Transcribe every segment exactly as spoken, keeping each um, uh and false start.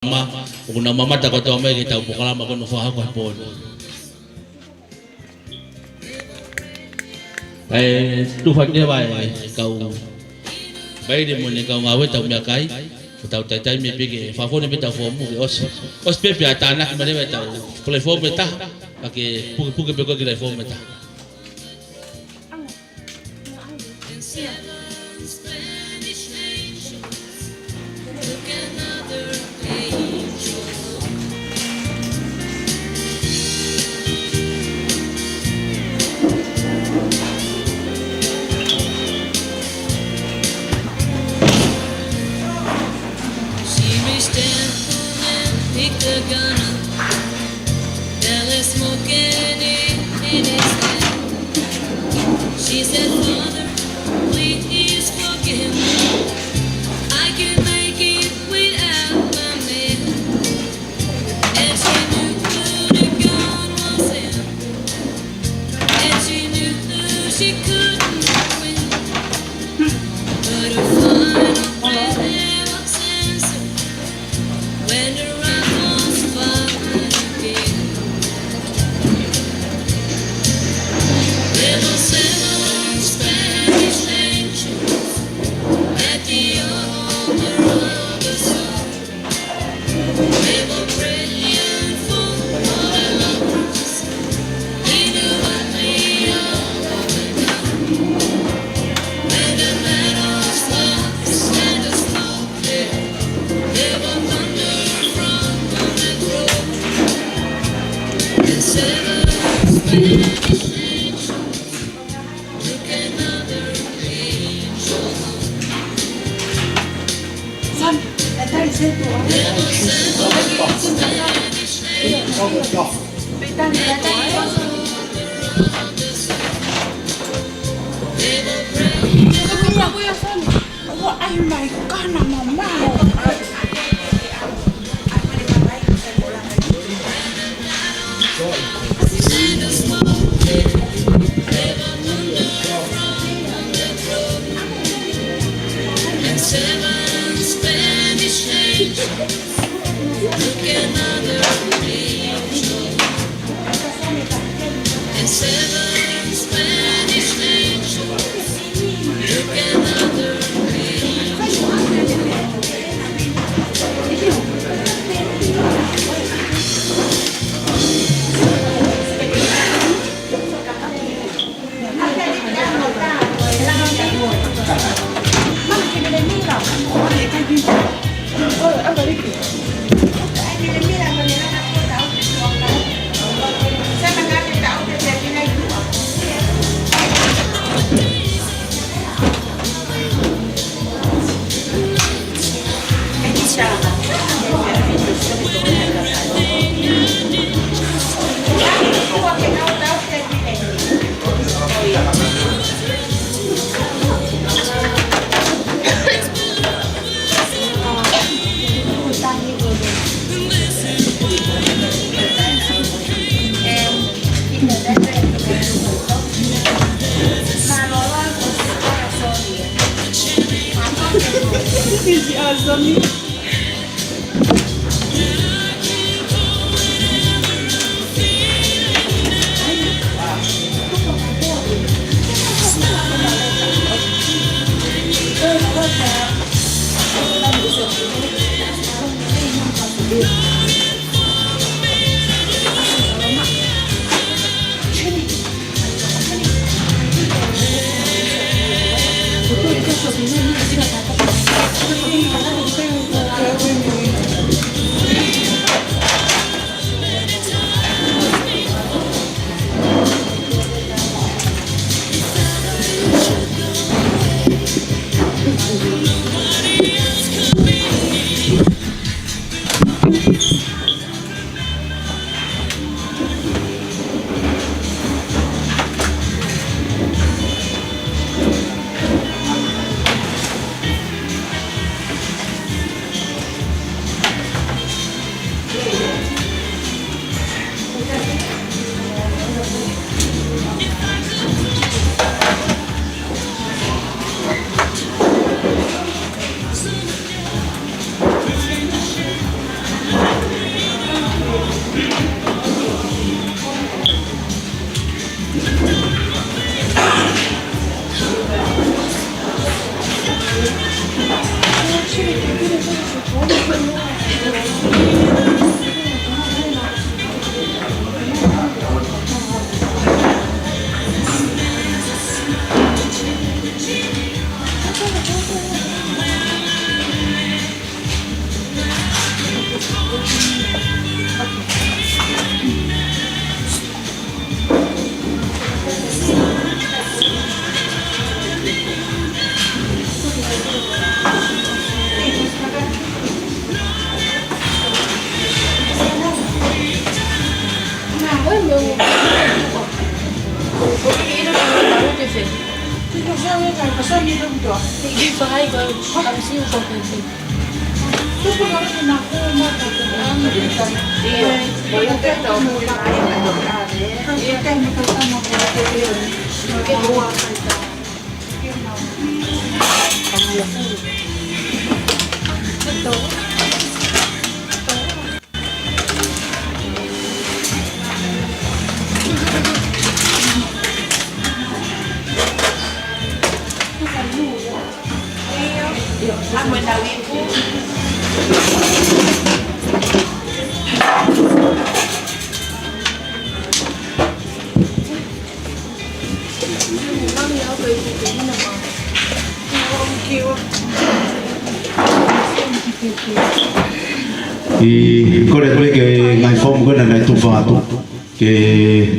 ma, ʻoku nau mamata kotoa mai ki heʻetau polokalama ko eni ʻoku fakahoko he pō ni. ʻE tufa ki he vā e kau baile mo ʻene kau ngāue ʻetau meʻakai, ʻo tau taʻetaʻe mei ai pē ke fakafonu pē ʻetau foomu ke ʻosi. ʻOsi pē pea tānaki mai leva ʻetau platform ʻe taha, pea ke pukepuke pē koe ki he platform ʻe taha. She reached down and picked the gun up. There was smoke in it, in his hand. She said, "Father, please forgive me. I can make it without my man." And she knew the gun was him. And she knew she couldn't win. But her final breath was answered when the rifles fired again. There were seven Spanish angels at the altar of the sun. They were praying for all the lovers. They knew what they all were done. When the battles lost and the smoke cleared, there were thunder from on the throne. And seven Spanish angels took another angel home. And seven Spanish angels took another angel. And seven Spanish angels took another angel. ʻI kole pē ki he ngaahi foomu ko ena naʻe tufa atu, ke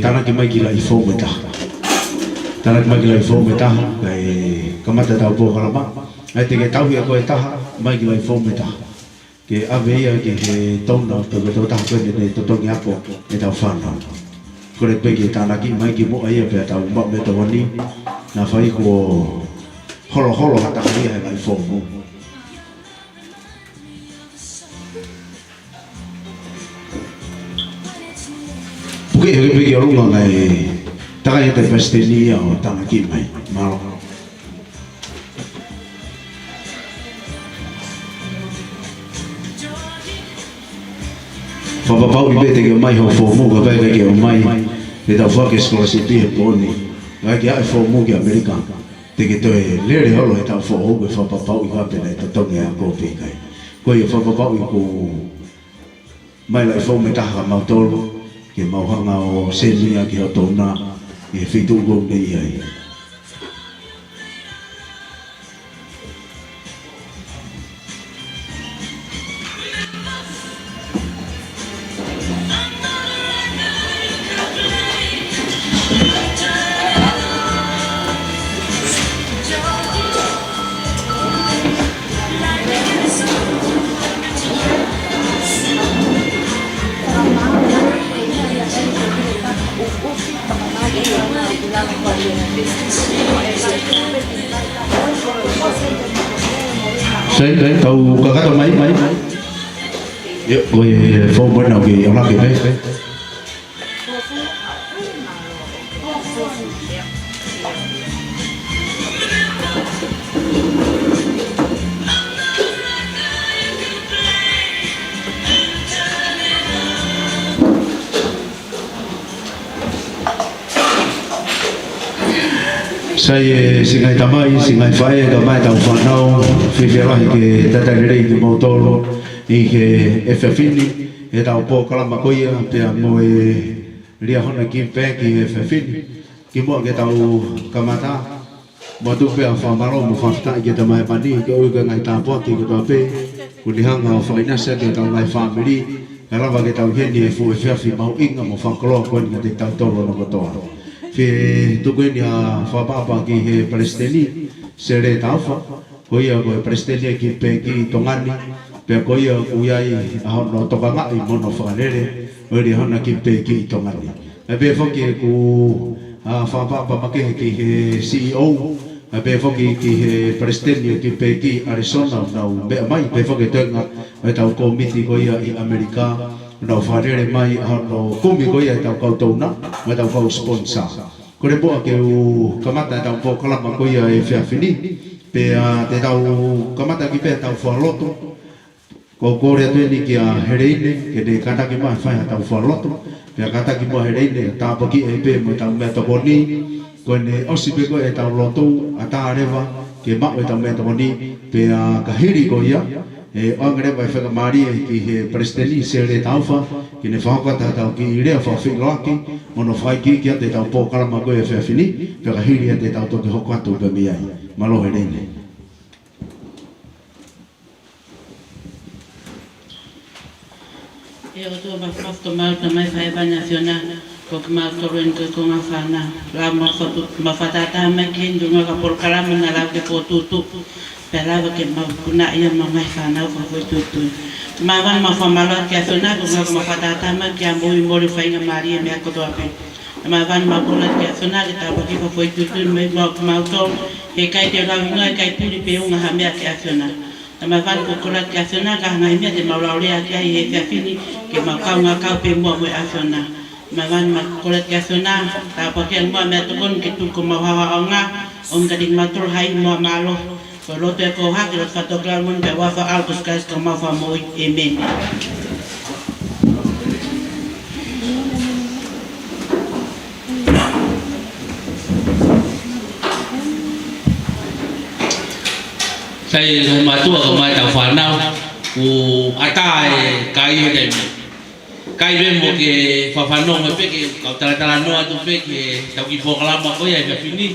tānaki mai ki he laʻi foomu ʻe taha. Tānaki mai ki he laʻi foomu ʻe taha, kae kamata ʻetau polokalama. ʻAi te ke tauhi ʻa koe ʻe taha, mai ki he laʻi foomu ʻe taha. Ke ʻave ia ki he touna pe ko e tokotaha ko eni naʻe totongi ako ʻetau fānau. Kole pē ke tānaki mai kimuʻa ia pea tau maʻu mei he tokoni, naʻa faifai kuo holoholo ha taha ia he ngaahi foomu. Puke hake pē ki ʻolunga kae takai atu e palesiteni ia ʻo tānaki mai. Mālō. Fakapapauʻi pē te ke ʻomai hoʻo foomu, kapau ʻe ʻikai ke ʻomai, te tau foaki e sikolasipi he pō ni. Kae ʻikai ke ʻi ai e foomu ki ʻAmelika, te ke toe lele holo he taʻu foʻou ke fakapapauʻi kapau naʻe totongi e ako pe ʻikai. Ko ia fakapapauʻi kuo ʻomai e laʻi foomu ʻe taha kia mautolu, ke mau hanga ʻo send ia ki hoʻo touna, ʻi he feituʻu ʻoku ke ʻi ai. Sai, sai, tau kakato mai, mai, mai. ʻIo, ko e foomu ena ʻoku ke ʻalu hake pē. Sai e siʻi ngaahi tamai, siʻi ngaahi faʻē, kae ʻumaʻā ʻetau fānau, fiefia lahi ke talitali lelei kimoutolu ʻi he efiafi ni, ʻetau polokalama ko ia, pea mo e Liahona Give Back ʻi he efiafi ni. Kimuʻa ke tau kamata, mou tuku pē ʻa e fakamālō mo e fakafetaʻi ki he Tamai Hēvani, koeʻuhi ko e ngaahi tāpuaki kotoa pē kuo ne hanga ʻo fakaʻinasi ʻaki hotau ngaahi fāmili, kae lava ke tau ʻi heni he fuʻu efiafi mahuʻinga mo fakakoloa ko eni kiate kitautolu hono kotoa. Fie tuku eni ʻa e fakaʻapaʻapa ki he Palesiteni, Sele Taufa, ko ia ko e Palesiteni ʻa e Give Back ʻi Tonga ni, pea ko ia ʻoku ʻi ai ʻa hono tokangaʻi mo hono fakalele ʻo e Liahona Give Back ʻi Tonga ni. ʻAi pē foki ʻeku, ʻa, fakaʻapaʻapa makehe ki he C E O, ʻai pē foki ki he Palesiteni ʻo e Give Back ʻi ʻAlesona ʻoku nau meʻa mai, pehē foki e toenga ʻo ʻetau kōmiti ko ia ʻi ʻAmelika, ʻoku nau fakalele mai ʻa hono kumi ko ia ʻetau kau touna, mo ʻetau kau sponsor. Kole muʻa ke u kamata ʻetau polokalama ko ia he efiafi ni, pea te tau kamata ʻaki pē ʻetau fakalotu. ʻOku ou kole atu eni kia Heleine, ke ne kātaki mai fai haʻatau fakalotu, pea kātaki mai Heleine, tāpuakiʻi pē mo ʻetau meʻatokoni, ko ʻene ʻosi pē ko ē ʻetau lotu, ʻatā leva ke maʻu ʻetau meʻatokoni, pea ka hili ko ia, ʻE ʻoange leva e faingamālie ki he Palesiteni Sele Taufa, ke ne fakahoko atu haʻatau kiʻi lea fakafeʻiloaki, mo hono fakaikiiki atu ʻetau polokalama ko ia he efiafi ni, pea ka hili ʻetau toki hoko atu pē mei ai. Mālō e lelei. ʻE ʻOtua mafimafi, ko homau Tamai ʻoku ʻi hēvani, ʻAfiona, ko kimautolu eni ko e konga fānau. Lava ke mau fatu-, mau fakatātā mai ki heni ʻi he ngaahi polokalama naʻa lau ke fokotuʻutuʻu, pea lava ke mau ikunaʻi ʻa homau ngaahi fānau fakafoʻituitui. Tamai, ʻoku mau fakamālō ki he ʻAfiona, ko e ngaahi mau fakatātā mai ki he moʻui mole faingamālie mei he ʻaho kotoa pē. Tamai, ʻoku mau kole ki he ʻAfiona ke tāpuakiʻi fakafoʻituitui mai kimautolu, he ʻikai te u lau hingoa, ʻikai puli pe ʻunga ha meʻa ki he ʻAfiona. Tamai, ʻoku mau kole ki he ʻAfiona, ko e ngaahi meʻa te mau lau lea ki ai he efiafi ni, ke mau kaungā kau pē muʻa mo e ʻAfiona. Tamai, ʻoku mau kole ki he ʻAfiona, tāpuakiʻi muʻa e meʻatokoni ke tuku homau haohaoʻanga, ʻo ʻomi kiate kimautolu ha ivi mo e mālohi. Ko e lotu ʻeku hake, lotu fakatōkilalo moʻoni pea ʻi he huafa ʻo Sīsū Kalaisi ko homau Fakamoʻui. ʻĒmeni. Sai, mātuʻa kae ʻumaʻā ʻetau fānau, ʻoku ʻatā e kai he taimi. Kai pē mo ke fakafanongo pē ke kau talatalanoa atu pē ki heʻetau kiʻi polokalama ko ia he efiafi ni.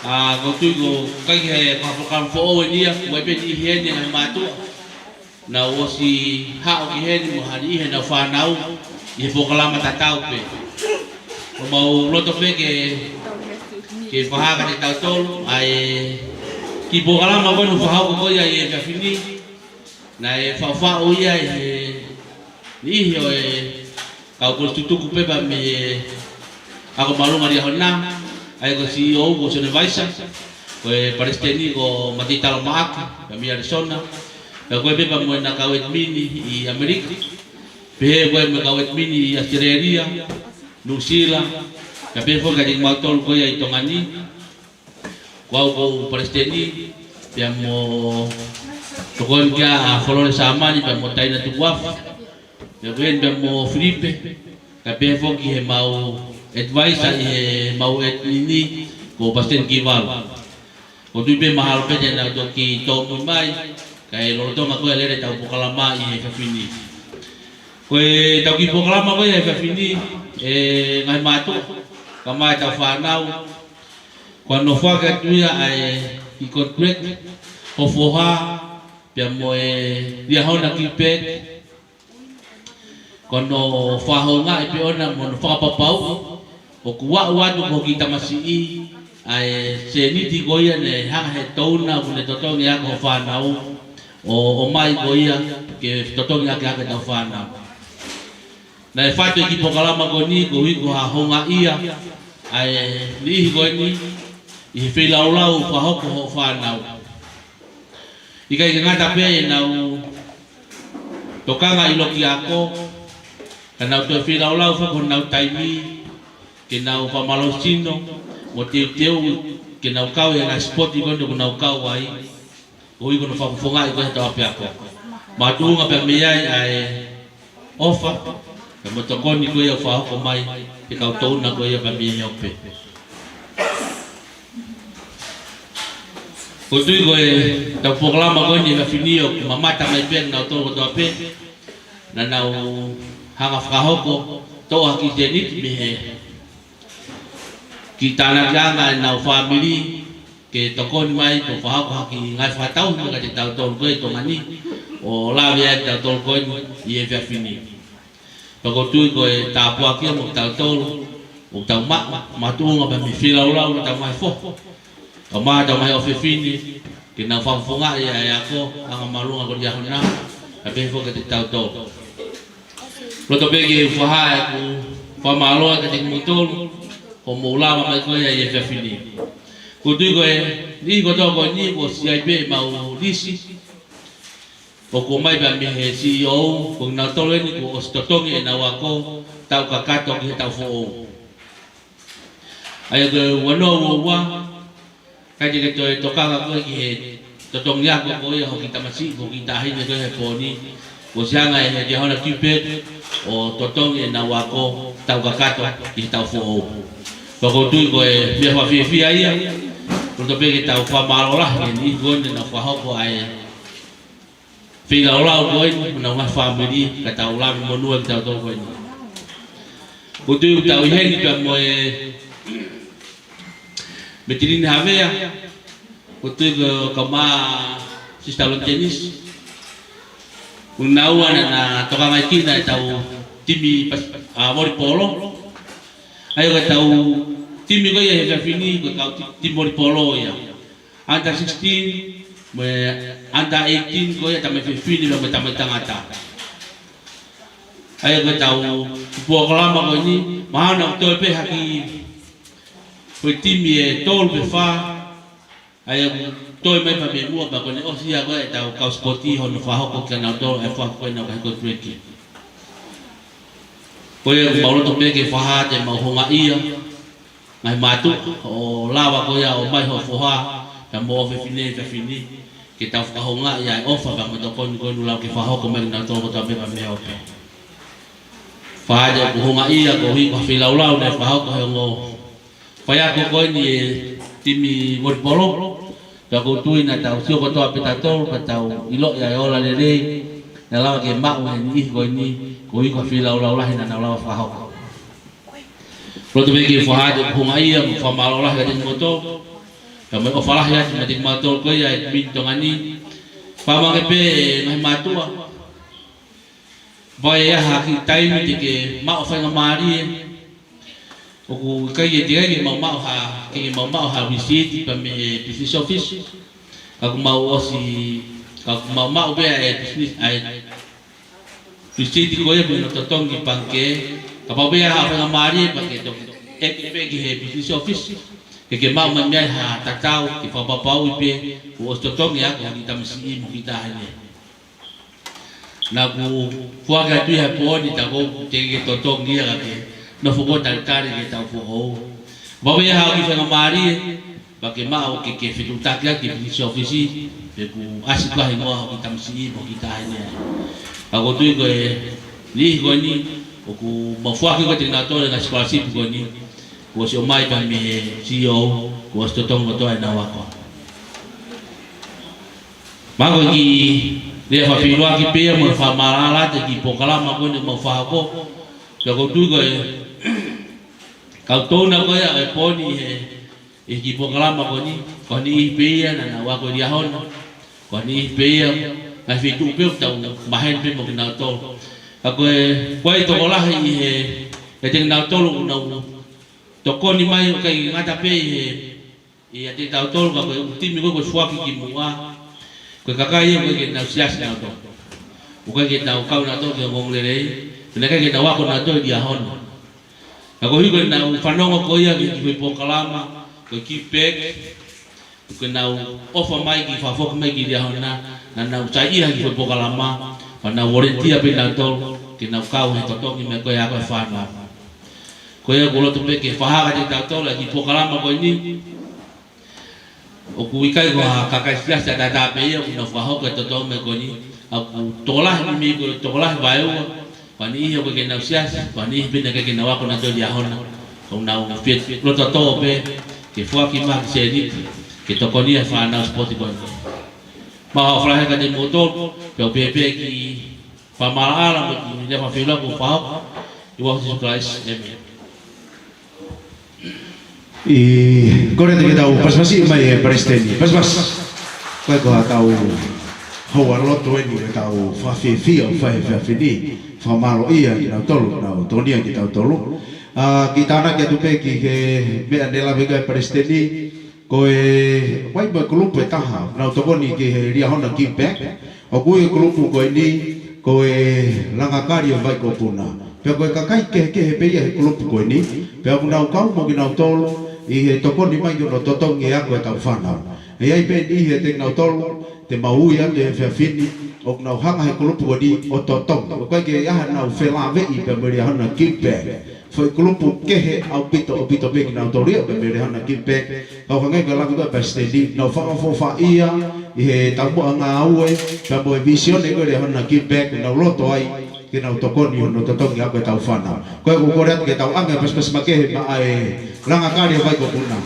ʻA, ʻoku ou tui ko e kai he polokalama foʻou eni ia, ʻoku ʻi ai pē niʻihi heni ngaahi mātuʻa naʻa nau ʻosi haʻu ki heni mo ha niʻihi ʻenau fānau ʻi he polokalama tatau pē. ʻOku mau loto pē ke, ke fakahā kiate kitautolu ʻa e kiʻi polokalama ko eni ʻoku fakahoko ko ia he efiafi ni. Naʻe faʻufaʻu ia ʻe he niʻihi ʻo e kau kole tutuku pepa mei he Ako Māʻolunga Liahona, ʻa ia ko e C E O ko Sione Vaisa, ko e Palesiteni ko Matei Talomaʻaki, pea mei Arizona, pea ko e pepa mo ʻena kau ʻetimini ʻi ʻAmelika, pehē ko e mo e kau ʻetimini ʻi ʻAositelēlia, Nuʻusila, pea pehē foki kiate kimautolu ko ia ʻi Tonga ni. Ko au ko e Palesiteni, pea mo tokoni kia ʻa Folole Sāmani, pea mo Taina Tukuafu, pea pehē pea mo Filipe, kae pehē foki ki heʻemau advisor ʻi heʻemau ʻetimini ko Palesiteni Kivalu. ʻOku ou tui pē mahalo pē te nau toki tōmui mai, kae lolotonga ko e lele ʻetau polokalama ʻi he efiafi ni. Ko ʻetau kiʻi polokalama ko ia he efiafi ni, ʻe ngaahi mātuʻa, kae ʻumaʻā ʻetau fānau, ko hono foaki atu ia ʻa e kiʻi contract, ho foha, pea mo e Liahona Kiupeti, ko hono fakahoungaʻi pē ʻoʻona mo hono fakapapauʻi ʻoku aʻu atu ki ho kiʻi tamasiʻi ʻa e sēniti ko ia naʻe hanga ʻe he touna ʻoku ne totongi ʻaki ho fānau, ʻo, ʻomai ko ia ke totongi ʻaki ʻaki ʻetau fānau. Naʻe fatu e kiʻi polokalama ko eni koeʻuhi ko ha houngaʻia ʻa e niʻihi ko eni ʻi he feilaulau fakahoko hoʻo fānau. ʻIkai ke ngata pē ʻenau tokanga ʻi loki ako, ka nau toe feilaulau foki honau taimi ke nau fakamālohisino mo teuteu ke nau kau he ngaahi sipoti ko eni ʻoku nau kau ai, koeʻuhi ko hono fakafofongaʻi ko ia hotau ʻapiako. Makatuʻunga pē mei ai ʻa e ʻofa, pea mo e tokoni ko ia ʻoku fakahoko mai ʻe he kau touna ko ia pea mei he ope. ʻOku ou tui ko ʻetau polokalama ko eni he efiafi ni ʻoku mamata mai pē kinautolu kotoa pē naʻa nau hanga fakahoko, toʻo ha kiʻi sēniti mei he kiʻi tānakiʻanga ʻenau fāmili, ke tokoni mai ke fakahoko ha kiʻi ngaahi fakatauhi mai kiate kitautolu ko ē ʻi Tonga ni, ʻo lave ai kitautolu ko eni ʻi he efiafi ni. Pea ʻoku ou tui ko e tāpuaki ia mo kitautolu, ʻoku tau maʻu, makatuʻunga pē mei he feilaulau hotau ngaahi foha, kae ʻumaʻā hotau ngaahi ʻofefine, ke nau fakafofongaʻi ʻa e ako, Ako Māʻolunga ko Liahona, kae pehē foki kiate kitautolu. Loto pē ke u fakahā ʻeku fakamālō kiate kimoutolu, hoʻomou lava mai ko ia he efiafi ni. ʻOku ou tui ko e niʻihi kotoa ko eni kuo ʻosi ʻi ai pē ʻemau lisi, ʻoku ʻomai pē mei he C E O, ko kinautolu eni kuo ʻosi totongi ʻenau ako taʻu kakato ki he taʻu foʻou. ʻA ia ko e ua noa ua ua, ʻikai te ke toe tokanga koe ki he totongi ako ko ia ho kiʻi tamasiʻi, ho kiʻi taʻahine ko ia he pō ni, kuo ʻosi hanga ʻe he Liahona Kiupeti ʻo totongi ʻenau ako taʻu kakato ki he taʻu foʻou. Pea ʻoku ou tui ko e meʻa fakafiefia ia, loto pē ke tau fakamālō lahi he niʻihi ko eni naʻa nau fakahoko ʻa e feilaulau ko eni, mo honau ngaahi fāmili, ka tau lave monū ʻa kitautolu ko eni. ʻOku ou tui ʻoku tau ʻi heni pea mo e Metilini Havea, ʻoku ou tui ko e kaumā Sister Lontenis. ʻOku nau ʻalu ʻo tokangaʻi ʻetau timi pas-, ʻa, volipolo. ʻA ia ko ʻetau timi ko ia he efiafi ni, ko e kau ti-, timi volipolo ia. Under sixteen, mo e under eighteen ko ia tamaiki fefine mo e tamaiki tangata. ʻA ia ko ʻetau polokalama ko eni, mahalo ʻoku toe pē ha kiʻi, ko e timi ʻe tolu pe fā, ʻa ia ʻoku toe mai pē mei muʻa pea ko ʻene ʻosi ia ko ʻetau kau sipoti hono fakahoko kia nautolu e fakahoko ʻenau ngaahi konifelenisi. Ko ia ʻoku mau loto pē ke fakahā ʻemau houngaʻia, ngaahi mātuʻa, ʻo lava ko ia ʻo ʻomai hoʻo foha, pea mo hoʻo fefine, fefine, ke tau fakahoungaʻi ʻa e ʻofa pea mo e tokoni ko eni ʻoku lava ke fakahoko mai kia nautolu kotoa pē pea mei he ope. Fakahā ʻeku houngaʻia koeʻuhi ko e feilaulau naʻe fakahoko ʻe he ongo faiako ko eni e timi volipolo, pea ʻoku ou tui naʻa tau sio kotoa pē tautolu, ka tau ʻiloʻi ʻa e ola lelei naʻe lava ke maʻu ʻe he niʻihi ko eni, koeʻuhi ko e feilaulau lahi naʻa nau lava fakahoko. Loto pē ke fakahā ʻeku houngaʻia mo e fakamālō lahi kiate kimoutolu, pea mo e ʻofa lahi atu kiate kimautolu ko ia ʻi he timi Tonga ni, pea mo e ngaahi pē ngaahi mātuʻa. Kapau ʻe ʻi ai ha kiʻi taimi te ke maʻu faingamālie, ʻoku ʻikai ke, teʻeki ai ke mau maʻu ha, ke mau maʻu ha receipt pea mei he business office. Ka ʻoku mau ʻosi, ka ʻoku mau maʻu pē ʻa e business, ʻa e receipt ko ia pea mo hono totongi pangikē. Kapau pē ʻe ʻi ai ha faingamālie pea ke toki ʻeke pē ki he business office, ke ke maʻu mai mei ai ha tatau ke fakapapauʻi pē kuo ʻosi totongi ʻa hoʻo kiʻi tamasiʻi mo e kiʻi taʻahine. Naʻa ku foaki atu ʻi he pō ni, tā ko ē teʻeki ke totongi ia ka ke nofo ʻo talitali ki heʻetau foʻou. Kapau ʻe ʻi ai ha kiʻi faingamālie, pea ke maʻu ke ke fetuʻutaki ʻaki ki he business office, pe kuo ʻasi ko ā hingoa hoʻo kiʻi tamasiʻi mo e kiʻi taʻahine. Ka ʻoku ou tui ko e niʻihi ko eni, ʻoku mau foaki kiate kinautolu e ngaahi scholarship ko eni, kuo ʻosi ʻomai pē mei he C E O, kuo ʻosi totongi kotoa ʻenau ako. Mahalo ko e kiʻi lea fakafeʻiloaki pē ia mo e fakamaʻalaʻala atu e kiʻi polokalama ko eni ʻoku mau fakahoko. Pea ʻoku ou tui ko e kau tōna ko ia ʻo e pō ni he, he kiʻi polokalama ko eni, ko e niʻihi pē ia naʻa nau ako ʻi Liahona, ko e niʻihi pē ia, ngaahi feituʻu pē ʻoku tau maheni pē mo kinautolu. Ka ko e, ko e tokolahi ʻi he, ʻiate kinautolu ʻoku nau tokoni mai ʻo ʻikai ngata pē ʻi he ʻiate kitautolu ka ko e ʻū timi ko ē kuo foaki ki muʻa. Ko e kakai ia ʻoku ʻikai ke nau siasi nautolu. ʻOku ʻikai ke nau kau nautolu ki he ongoongolelei. Pea naʻe ʻikai ke nau ako nautolu ʻi Liahona. Ka koeʻuhi ko ʻenau fanongo ko ia ki he kiʻi foʻi polokalama, ko e Give Back, ʻoku nau ʻofa mai ke fakafoki mai ki Liahona, naʻa nau saiʻia he kiʻi foʻi polokalama, pea nau volunteer pē nautolu, ke nau kau he totongi mai ko ia ʻa e fānau. Ko ia ʻoku ou loto pē ke fakahā kiate kitautolu ʻa e kiʻi polokalama ko eni. ʻOku ʻikai ko ha kakai siasi ʻataʻatā pē ia ʻoku nau fakahoko e totongi mai ko eni. ʻOku tokolahi mei, ko e tokolahi vaeua, ko e niʻihi ʻoku ʻikai ke nau siasi, ko e niʻihi pē naʻe ʻikai ke nau ako nautolu ʻi Liahona. ʻOku nau fie loto tō pē ke foaki mai ha kiʻi sēniti ke tokoni ʻa e fānau sipoti ko eni. Mau ʻofa lahi kiate kimoutolu, pea u pehē pē kiʻi fakamaʻalaʻala mo e kiʻi lea fakafeʻiloaki ʻoku ou fakahoko ʻi he huafa ʻo Sīsū Kalaisi. ʻĒmeni. ʻE kole atu ke tau pasipasi mai e palesiteni. Pasipasi. Ko e, ko ʻetau houa lotu eni ʻoku tau fakafiefia ʻo fai he efiafi ni. Fakamālō ia kinautolu, nau tokoni kia kitautolu. ʻA, kiʻi tānaki atu pē ki he meʻa ne lave ki ai e palesiteni. Ko e, ʻoku ʻi ai mo e kulupu ʻe taha, nau tokoni ki he Liahona Give Back. ʻOku ui e kulupu ko eni, ko e Langakali ʻo Vaikopuna. Pea ko e kakai kehekehe pē ia he kulupu ko eni. Pea ʻoku nau kau mo kinautolu, ʻi he tokoni mai ki hono totongi e ako ʻetau fānau. ʻE ʻi ai pē niʻihi ʻiate kinautolu, te mau ui atu he efiafi ni, ʻoku nau hanga he kulupu ko eni ʻo totongi. ʻOku ʻikai ke ʻi ai haʻanau felāveʻi pea mo e Liahona Give Back. Foʻi kulupu kehe ʻaupito, ʻaupito pē kinautolu ia, pea mo e Liahona Give Back. Kau hangē ko e lave ko ē ʻa e palesiteni, nau fakaʻofoʻofaʻia ʻi he taumuʻa ngāue, pea mo e vīsone ko ē ʻa e Liahona Give Back, nau loto ai ke nau tokoni hono totongi ako ʻetau fānau. Ko ia ʻoku ou kole atu ke tau ʻoange e pasipasi makehe maʻa e Langakali ʻo Vaikopuna.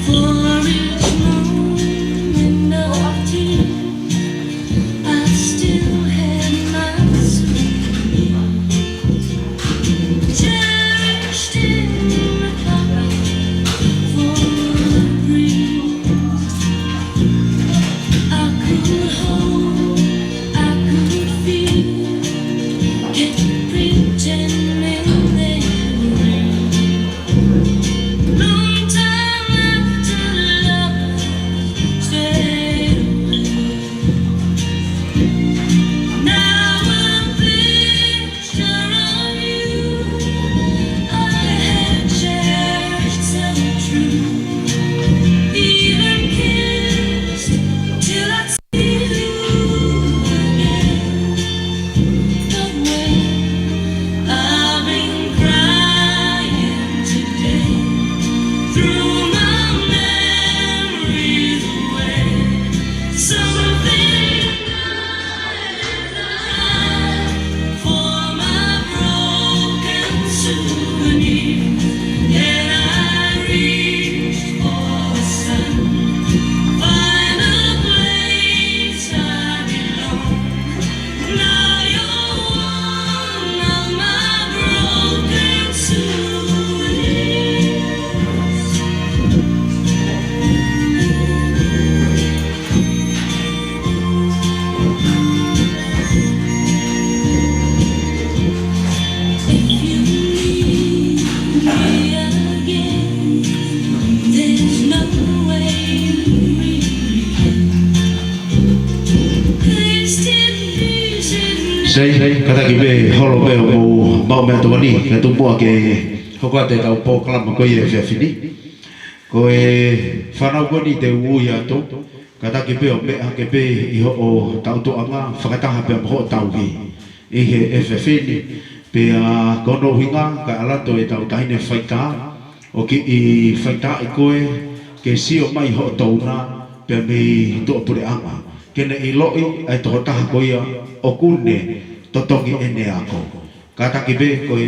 For each moment of tears, I still had my sweet, cherished in the cloud for the breeze. I could hold, I could feel, kept pretending they were real. Long time after lovers fade away, now a picture of you I have cherished so true, even kissed till I see you again. But when I've been crying today, threw my memories away, something I for my broken souvenir. Then I reach for the sun, find the place I belong. Now you're one of my broken souvenirs. If you need me again, there's no way we can. Please didn't visit. Sai, kātaki pē holo pē ʻo mou maʻu meʻatokoni, kae tuku muʻa ke hoko atu ʻetau polokalama ko ia he efiafi ni. Ko e fānau ko eni te u ui atu, kātaki pē ʻo meʻa hake pē ʻi hoʻo tautuʻanga fakataha pea mo hoʻo tauhi ʻi he efiafi ni. Pea ko hono ʻuhinga, kae ʻalu atu ʻetau taʻahine faitā ʻo kiʻi faitaaʻi koe ke sio mai hoʻo touna pea mei tuʻapuleʻanga, ke ne ʻiloʻi ʻa e tokotaha ko ia ʻoku ne totongi ʻene ako. Kātaki pē ko e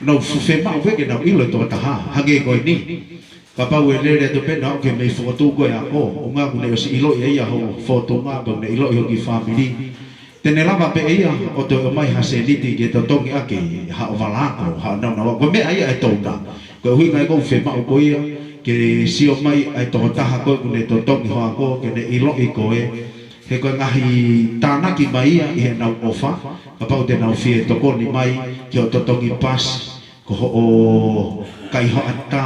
nau fuʻu fiemaʻu pē ke nau ʻilo e tokotaha, hangē ko eni. Kapau ʻe lele atu pē naʻa ke mei fokotuʻu ko e ako, ʻuhinga kuo ne ʻosi ʻiloʻi ʻe ia hoʻo fōtunga, pea ne ʻiloʻi hoʻo kiʻi fāmili. Te ne lava pē ʻe ia ʻo toe ʻomai ha sēniti ke totongi ʻaki haʻo vala ako, haʻo nāunau ako. Ko e meʻa ia ʻa e touna. Ko e ʻuhinga ia ʻoku ou fiemaʻu ko ia ke sio mai ʻa e tokotaha ko ē ʻoku ne totongi hoʻo ako, ke ne ʻiloʻi koe. He ko e ngaahi tānaki mai ia ʻi heʻenau ʻofa, kapau te nau fie tokoni mai ki hoʻo totongi pasi, ko hoʻo kaihaʻa tā,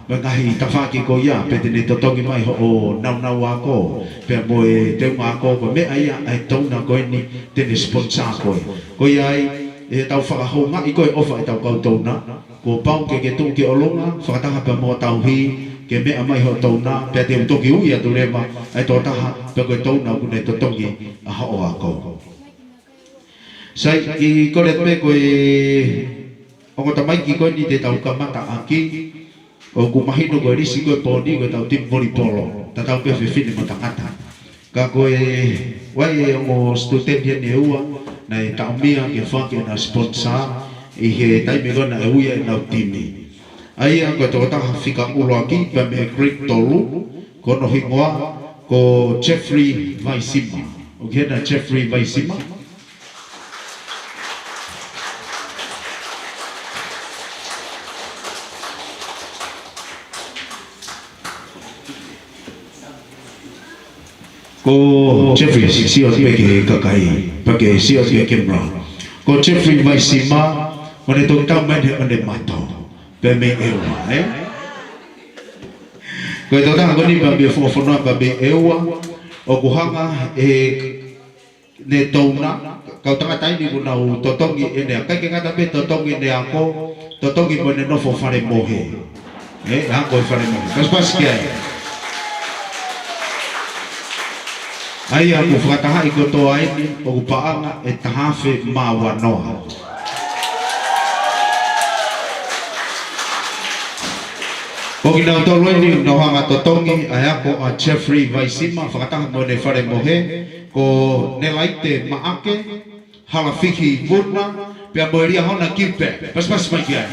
mo e ngaahi tafaʻaki ko ia, pe te ne totongi mai hoʻo nāunau ako, pea mo e teunga ako. Ko e meʻa ia ʻa e touna ko eni te ne sponsor koe. Ko ia ai, ʻe tau fakahoungaʻi koe ʻofa ʻetau kau touna, kuo pau ke ke tuʻu ki ʻolunga, fakataha pea mo e tauhi, ke meʻa mai hoʻo touna, pea te u toki ui atu leva ʻa e tokotaha, pe ko e touna ʻoku ne totongi ʻa hoʻo ako. Sai, kiʻi kole pē ko e ongo tamaiki ko eni te tau kamata ʻaki, ʻoku mahino ko e lisi ko ē pō ni ko ʻetau timi volipolo, tatau pē fefine mo tangata. Ka ko e ʻoku ʻi ai e ongo student eni ʻe ua naʻe taʻomia ke foaki ʻenau sponsor ʻi he taimi ko ē naʻe ui ai ʻenau timi. ʻA ia ko e tokotaha fika ʻuluaki pea mei he grade tolu, ko hono hingoa ko Jeffrey Vaisima. ʻOku ʻi hena Jeffrey Vaisima? Ko Jeffrey, sio pē ki he kakai, pea ke sio ki he camera. Ko Jeffrey Vaisima, ʻoku ne toki tau mai ʻene mato pē mei ʻEua, ē? Ko e tokotaha ko eni pē mei Fuaʻafonua pē mei ʻEua, ʻoku hanga ʻe heʻene touna, kau tangata eni ʻoku nau totongi ʻene, ʻikai ke ngata pē totongi ʻene ako, totongi mo ʻene nofo fale mohe. Ē, hangē ko e fale mohe. Pasipasi ki ai. ʻA ia ʻoku fakatahaʻi kotoa eni ʻoku paʻanga ʻe taha afe mā ua noa. Ko kinautolu eni ʻoku nau hanga totongi ʻa e ako ʻa Jeffrey Vaisima, fakataha mo ʻene fale mohe, ko Nelaite Maʻake, Halafihi Vuna, pea mo e Liahona Kipe. Pasipasi mai ki ai.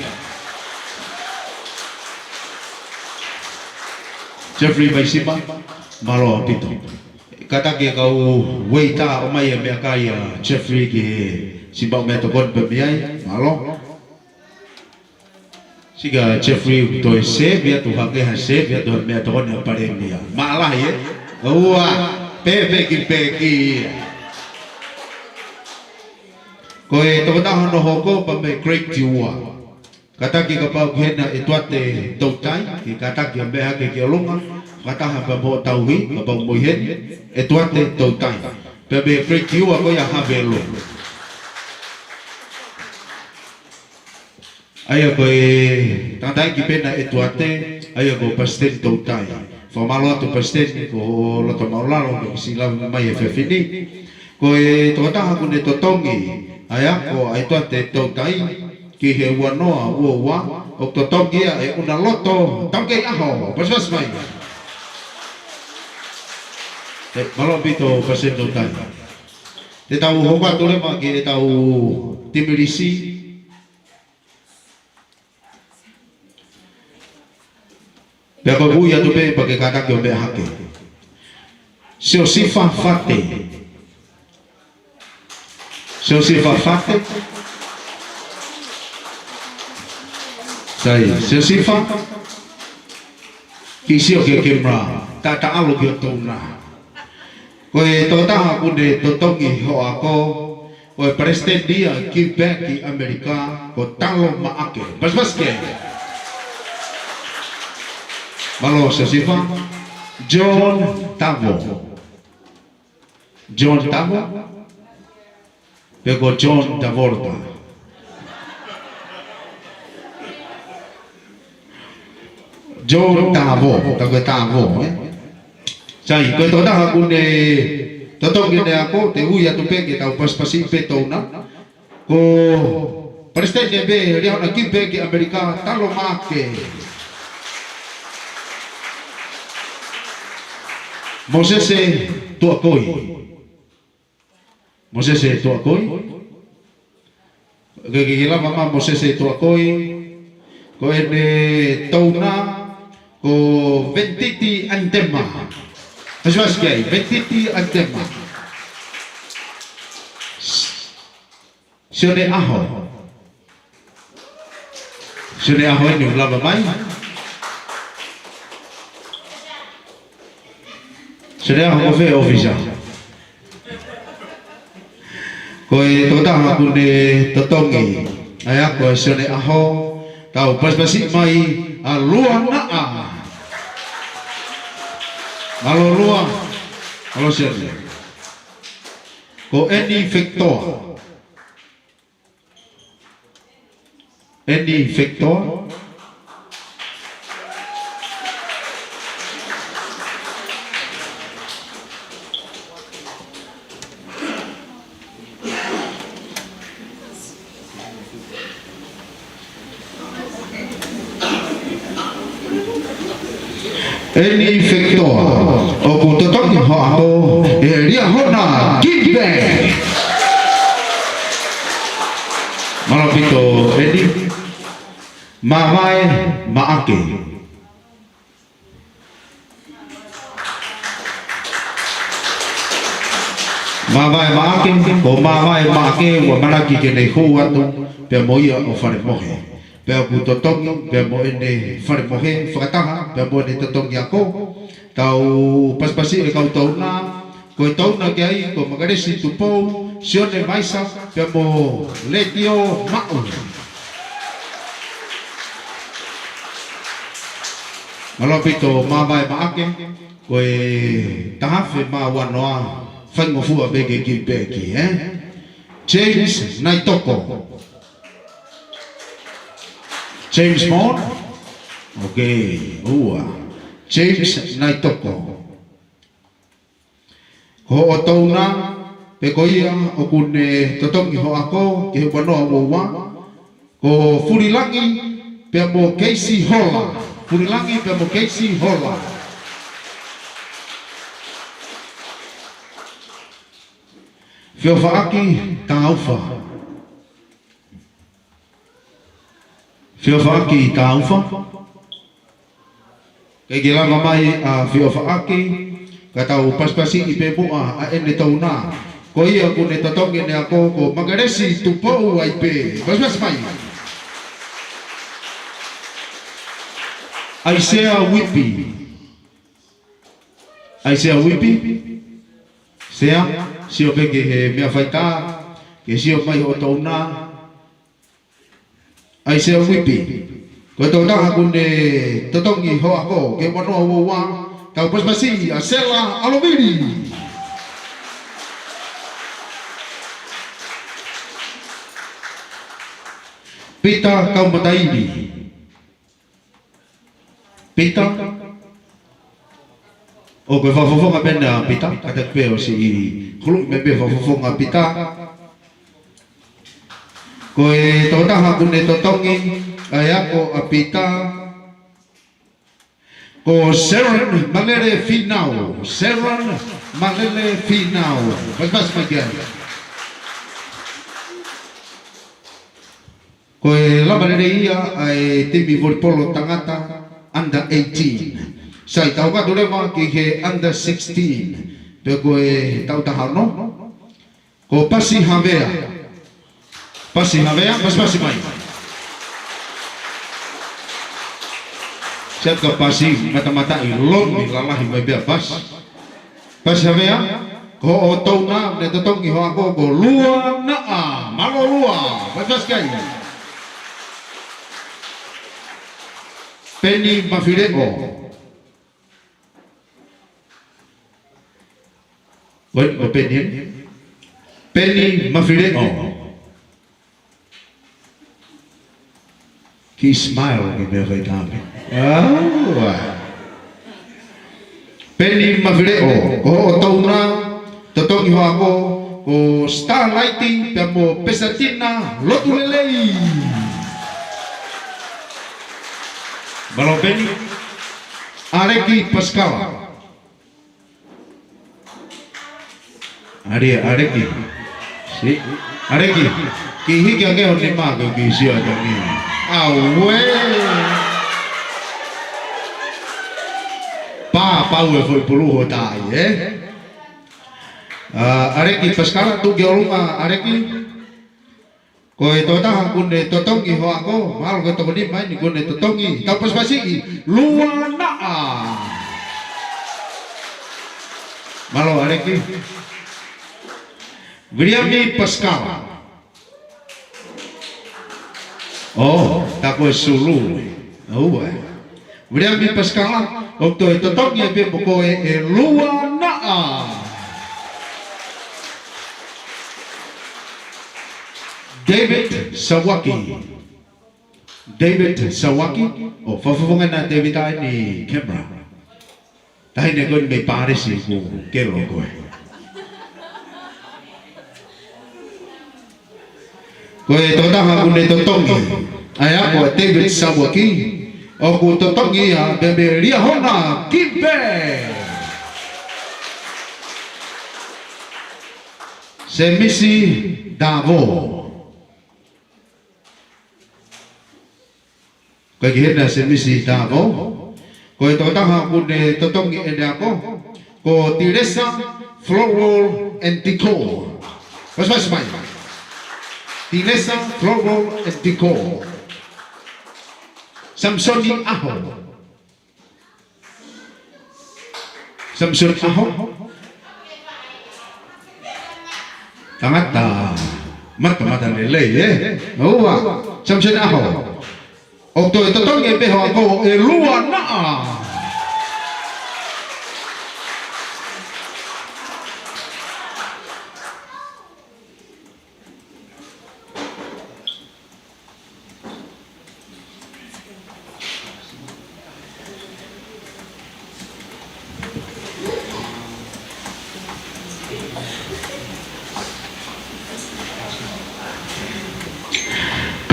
Jeffrey Vaisima, mālō ʻaupito. Kātaki e kau ueitā ʻo ʻomai e meʻakai ʻa Jeffrey ke siʻi maʻu meʻatokoni pē mei ai, mālō. Sika Jeffrey ʻoku toe sēvi atu hake ha sēvi atu ha meʻatokoni ʻa Palēmia. Mālō lahi ē. ʻOua, pēpeki peki. Ko e tokotaha hono hoko pea mei Great Tiua. Kātaki kapau ʻoku ʻi hena ʻEtuate Toutai, ke kātaki ʻo meʻa hake ki ʻolunga, fakataha pea mo Tauhi, kapau ʻoku ʻi heni, ʻEtuate Toutai. Pea mei Great Tiua ko ia Havelu. ʻA ia ko e tangataʻeiki pē ena ʻEtuate, ʻa ia ko Palesiteni Toutai. Fakamālō atu Palesiteni, ko e loto māʻulalo, ko e siʻi lava mai e fefine. Ko e tokotaha ʻoku ne totongi ʻa e ako ʻa ʻEtuate Toutai, ki he ua noa ua ua, ʻoku totongi ia ʻe ʻUnaloto Taukeiʻaho, pasipasi mai. ʻE, mālō ʻaupito Palesiteni Toutai. Te tau hoko atu leva ki heʻetau timi lisi. Pea ko e ui atu pē pea ke kātaki ʻo meʻa hake. Siosifa Fate. Siosifa Fate. Sai, Siosifa. Kiʻi sio ki he kemera. Taʻataʻalo ki ho touna. Ko e tokotaha ʻoku ne totongi hoʻo ako, ko e Palesiteni ia ʻo e Give Back ʻi ʻAmelika, ko Talo Maʻake. Pasipasi ki ai. Mālō Siosifa. John Tavo. John Tavo. Pe ko John Travolta. John Tavo, tā ko e Tavo, ē? Sai, ko e tokotaha ʻoku ne totongi ʻene ako, te u ui atu pē ke tau pasipasi pē touna. Ko Palesiteni pē, Liahona Kipe ki ʻAmelika, Talo Maʻake. Mōsese Tuʻakoi. Mōsese Tuʻakoi. Ke, ke, ke lava mai Mōsese Tuʻakoi. Ko ʻene touna, ko Ventiti Antema. Pasipasi ki ai, Ventiti Antema. Sione ʻAho. Sione ʻAho eni ʻoku lava mai. Sione ʻAho ko fē ʻōfisa? Ko e tokotaha ʻoku ne totongi ʻa e ako ʻa Sione ʻAho, tau pasipasi mai ʻa Lua Naʻa. Mālō Lua. Mālō Sione. Ko ʻEni Fekitoa. ʻEni Fekitoa. ʻEni Fekitoa, ʻoku totongi hoʻo ako ʻe he Liahona Kipe. Mālō ʻaupito ʻEni. Māvae Maʻake. Māvae Maʻake, ko Māvae Maʻake, ʻoku ʻamanaki ke ne hū atu pea mo ia ʻo fale mohe. Pea ʻoku totongi pea mo ʻene fale mohe, fakataha pea mo ʻene totongi ako. Tau pasipasi e kau touna, ko e touna ki ai, ko Makalesi Tupou, Sione Maisa, pea mo Letio Maʻu. Mālō ʻaupito Māvae Maʻake, ko e taha afe mā ua noa, faingofua pē ke kiʻi peki, ē? James Naitoko. James Mond. Ok, ua. James Naitoko. Ko hoʻo touna, pe ko ia ʻoku ne totongi hoʻo ako ki he ua noa ua ua, ko Fulilangi pea mo Keisi Hola. Fulilangi pea mo Keisi Hola. Feofaʻaki Taufa. Feofaʻaki Taufa. Ke ke lava mai ʻa Feofaʻaki, ka tau pasipasiʻi pē muʻa ʻa ʻene touna. Ko ia ʻoku ne totongi ʻene ako ko Makelesi Tupou Aipe. Pasipasi mai. ʻAisea Uipi. ʻAisea Uipi. Sea, sio pē ki he meʻa faitā, ke sio mai hoʻo touna. ʻAisea Uipi. Ko e tokotaha ʻoku ne totongi hoʻo ako ki he ua noa ua ua, tau pasipasiʻi ʻa Sela ʻAlovili. Pita Kaumataili. Pita. ʻOku fakafofonga pē ʻa Pita, kātaki pē ʻosi huluʻi mai pē fakafofonga ʻa Pita. Ko e tokotaha ʻoku ne totongi ʻa e ako ʻa Pita, ko Sharon Malele Finau. Sharon Malele Finau. Pasipasi mai ki ai. Ko e lava lelei ia ʻa e timi volipolo tangata under eighteen. Sai, tau ʻatu leva ki he under sixteen. Pea ko e taʻu taha ono. Ko Pasi Havea. Pasi Havea, pasipasi mai. Siat ka Pasi, matamataʻi lomi lalahi mai pea Pasi. Pasi Havea, ko hoʻo touna, ne totongi hoʻo ako ko Lua Naʻa, mālō Lua, pasipasi ki ai. Peni Mafileʻo. Ko e, ko Peni, ē? Peni Mafileʻo. Kiʻi smile ki he meʻa faitā pē. Aua. Peni Mafileʻo, ko hoʻo touna, totongi hoʻo ako, ko Starlight, pea mo Pesatina Lotulelei. Mālō Peni, ʻAleki Pasikala. ʻAle, ʻAleki. Si, ʻAleki. Kiʻi hiki ange hoʻo nima ke u kiʻi sio atu ange. Auē. Pā pau e foʻi pulu hoʻo tai, ē? ʻA, ʻAleki Pasikala, tuʻu ki ʻolunga, ʻAleki. Ko e tokotaha ʻoku ne totongi hoʻo ako, mahalo ko e toko nima eni ʻoku ne totongi, tau pasipasiʻi, Lua Naʻa. Mālō ʻAleki. Viliami Pasikala. ʻŌ, tā ko e sulu. ʻOua. Viliami Pasikala, ʻoku toe totongi pē mo koe ʻe Lua Naʻa. David Sawaki. David Sawaki, ʻo fakafofonga ʻa David ʻa eni camera. Taʻahine ko eni mei Pālesi ʻoku kelo koe. Ko e tokotaha ʻoku ne totongi ʻa e ako ʻa David Sawaki, ʻoku totongi ia pea mo Liahona Kimpe. Semisi Davo. Ko e ki hena Semisi Davo. Ko e tokotaha ʻoku ne totongi ʻene ako ko Tilesa Floral and Decor. Pasipasi mai. Tilesa Floral and Decor. Samisoni ʻAho. Samisoni ʻAho. Tangata matamatalelei, ē? ʻOua. Samisoni ʻAho. ʻOku toe totongi pē hoʻo ako ʻe Lua Naʻa.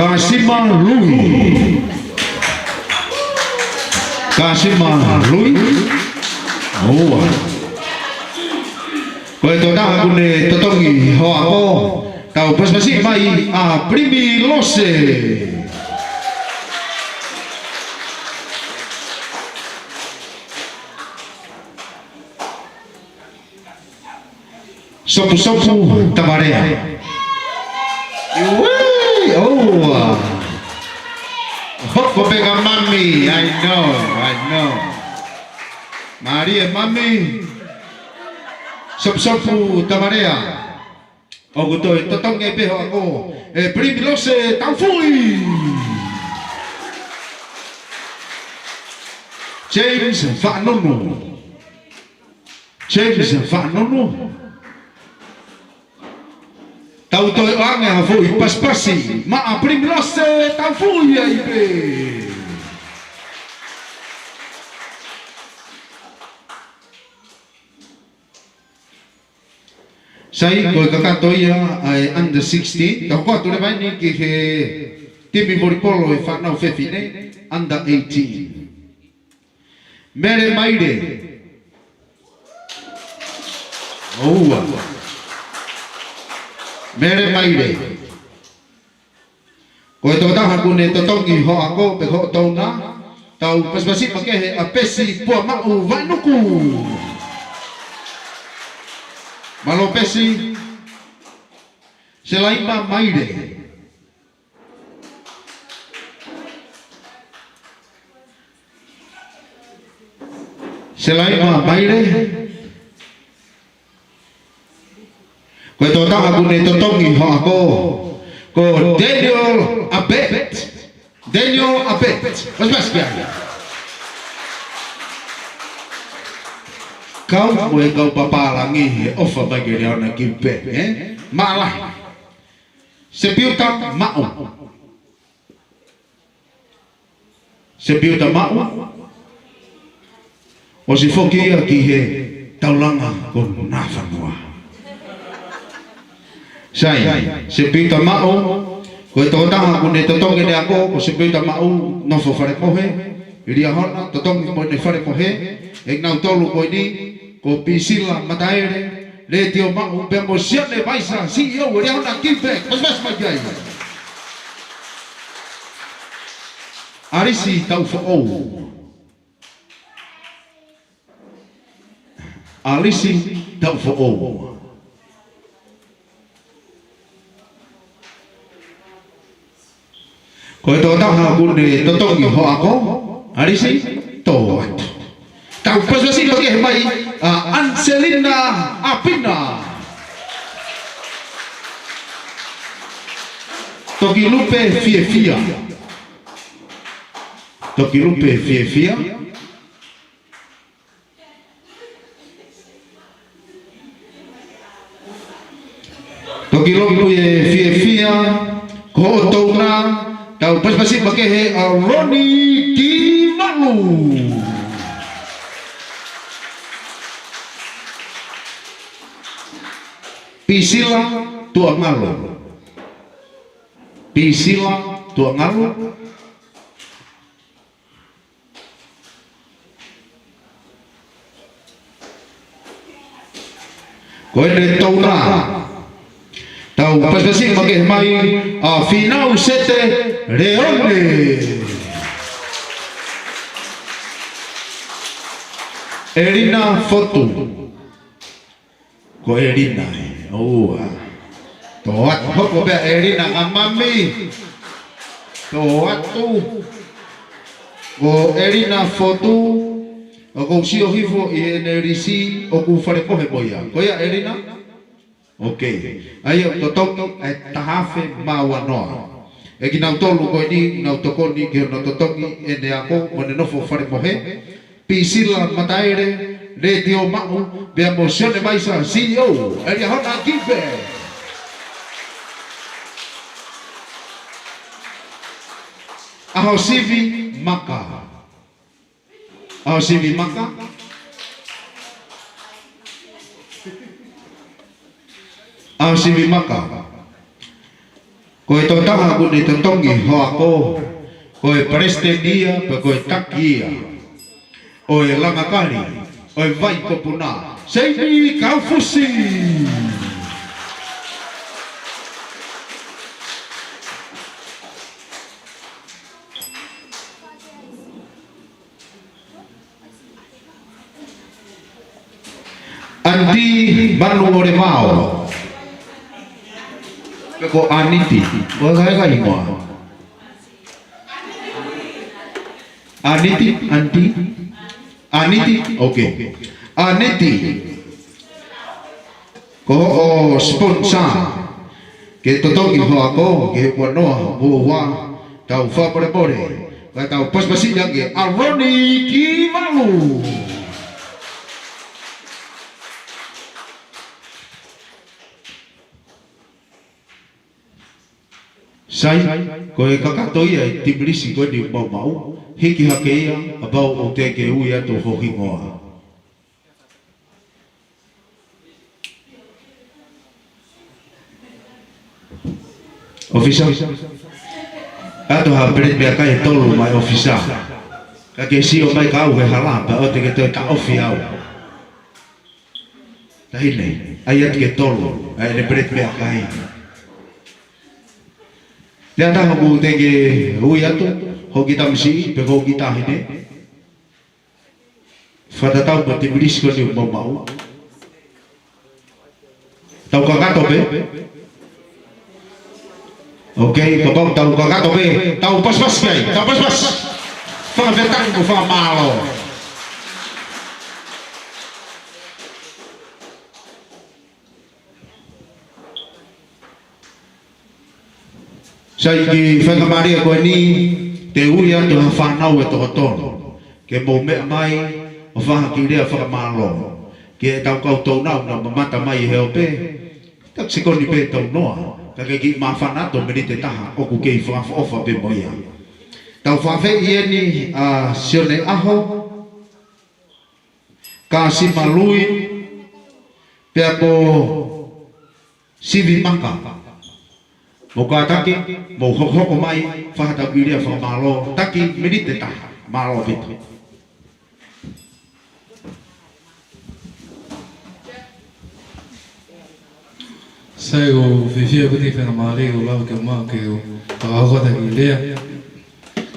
Kasima Lui. Kasima Lui. ʻOua. Ko e tokotaha ʻoku ne totongi hoʻo ako, tau pasipasi mai ʻa Primi Lose. Sopusopu Tamalea. Uē, ʻoua. Hoko pē ka mami, I know, I know. Mālie mami. Sopusopu Tamalea. ʻOku toe totongi pē hoʻo ako, ʻe Primi Lose Taufui. James Faʻanunu. James Faʻanunu. Tau toe ʻoange ha foʻi pasipasi maʻa Primi Lose Taufui ai pē. Sai, ko e kakato ia ʻa e under sixteen, tau hoko atu leva eni ki he timi volipolo ʻa e fānau fefine, under eighteen. Mele Maile. ʻOua. Mele Maile. Ko e tokotaha ʻoku ne totongi hoʻo ako pe ko hoʻo touna, tau pasipasi makehe ʻa Pesi Puamaʻu Vainuku. Mālō Pesi. Selaima Maile. Selaima Maile. Ko e tokotaha ʻoku ne totongi hoʻo ako, ko Daniel Abet. Daniel Abet. Pasipasi ki ai. Kau mo e kau papālangi he ʻofa mai ki he Liahona Kiupe, ē? Mālō. Sepiuta Maʻu. Sepiuta Maʻu. ʻOsi foki ia ki he taulanga ko Nafanua. Sai, Sepiuta Maʻu, ko e tokotaha ʻoku ne totongi ʻene ako, ko Sepiuta Maʻu, nofo Falepohe, Liahona, totongi mo ʻene Falepohe, ʻe kinautolu ko eni, ko Pisila Mataele, Letiō Maʻu, pea mo Sione Vaisa, C E O, Liahona Kiupe, pasipasi mai ki ai. ʻAlisi Taufoʻou. ʻAlisi Taufoʻou. Ko e tokotaha ʻoku ne totongi hoʻo ako, ʻAlisi, tō atu. Tau pasipasi makehe mai ʻa Anselina ʻApina. Tokilupe Fiefia. Tokilupe Fiefia. Tokilupe Fiefia, ko hoʻo touna, tau pasipasi makehe ʻa Roni Kimalu. Pisila Tuʻangalo. Pisila Tuʻangalo. Ko ʻene touna. Tau pasipasi makehe mai ʻa Finau Sete Leone. ʻElina Fotu. Ko ʻElina ē, ʻoua. Tō atu, hoko pē ʻa ʻElina ka mami. Tō atu. Ko ʻElina Fotu, ʻoku ou sio hifo ʻi heʻene lisi ʻoku Falepohe mo ia. Ko ia ʻElina? Ok. ʻA ia ʻoku totongi ʻa e taha afe mā ua noa. ʻE kinautolu ko eni, nau tokoni ki hono totongi ʻene ako, mo ʻene nofo Falepohe. Pisila Mataele, Letiō Maʻu, pea mo Sione Vaisa, C E O, ʻa e Liahona Kiupe. ʻAhosivi Maka. ʻAhosivi Maka. ʻAhosivi Maka. Ko e tokotaha ʻoku ne totongi ho ako, ko e palesiteni ia, pe ko e taki ia ʻo e Langakali ʻo e Vaikopuna, Seini Kaufusi. ʻAniti Manu ʻOlevao. Pe ko ʻAniti. ʻOku ʻikai ko e hingoa. ʻAniti, ʻAniti. ʻAniti, okay. ʻAniti. Ko hoʻo sponsor ke totongi ho ako, ke ua noa, ua ua, tau fakamolemole, ka tau pasipasi ange ʻa Roni Kivalu. Sai, ko e kakato ia ʻi he timilisi ko eni ʻoku maumau, hiki hake ia, kapau ʻoku teʻeki ke ui atu ho hingoa. ʻOfisa. ʻAtu ha peleti meʻakai ʻe tolu mai ʻofisa. Ka ke sio mai ka au he hala, pea ʻoua te ke toe taʻofi au. Taʻahine, ʻai atu ke tolu, ʻa ʻene peleti meʻakai. Te ata hoku teʻeki ke ui atu, hoku kiʻi tamasiʻi, pe ko hoku kiʻi taʻahine. Fakatatau mo e timilisi ko eni ʻoku maumau. Tau kakato pē. Okay, kapau tau kakato pē. Tau pasipasi ai. Tau pasipasi. Fakafetaʻi mo fakamālō. Sai, ki he faingamālie ko eni, te u ui atu ha fānau ʻe toko tolu ke mou meʻa mai ʻo fai ha kiʻi lea fakamālō ki heʻetau kau tounou naʻa nau mamata mai he ope. Taku sekoni pē tau noa, ka ke kiʻi māfana atu miniti ʻe taha ʻoku kei fakaʻofoʻofa pē mo ia. Tau fakaafeʻi eni ʻa Sione ʻAho, Kāsima Lui, pea mo Sivi Maka. Mou kātaki, mou hokohoko mai, fai haʻatau kiʻi lea fakamālō, taki miniti ʻe taha, mālō ʻaupito. Sai, ʻoku ou fiefia ʻaupito he faingamālie kuo lava ke u maʻu ke u fakahoko ʻa e kiʻi lea.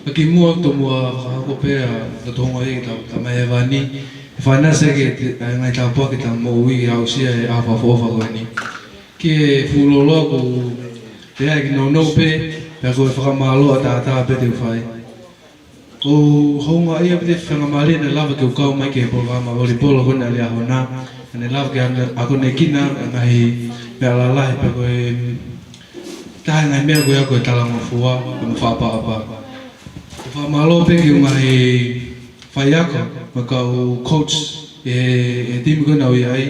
Ka kimuʻa ʻoku ou tomuʻa fakahoko pē ʻa e loto houngaʻia ki heʻetau Tamai Hēvani, ʻi he fainase ki he ngaahi tāpuaki ʻoku tau moʻui ʻi he aʻusia ʻa e ʻaho fakaʻofoʻofa ko eni. Ki he fuʻu lōloa ʻoku ou lea ʻeku nounou pē, pea ko e fakamālō ʻataʻatā pē te u fai. ʻOku ou houngaʻia ʻaupito he faingamālie naʻe lava ke u kau mai ki he polokalama volipolo ko eni ʻa e ʻaho na, naʻe lava ke akonekina ʻa e ngaahi meʻa lalahi pea ko e taha e ngaahi meʻa ko ia ko e talangofua, pea mo e fakaʻapaʻapa. ʻOku ou fakamālō pē ki he ngaahi faiako, mo e kau coach, ʻi he, he timi ko ena ʻoku ou ʻi ai,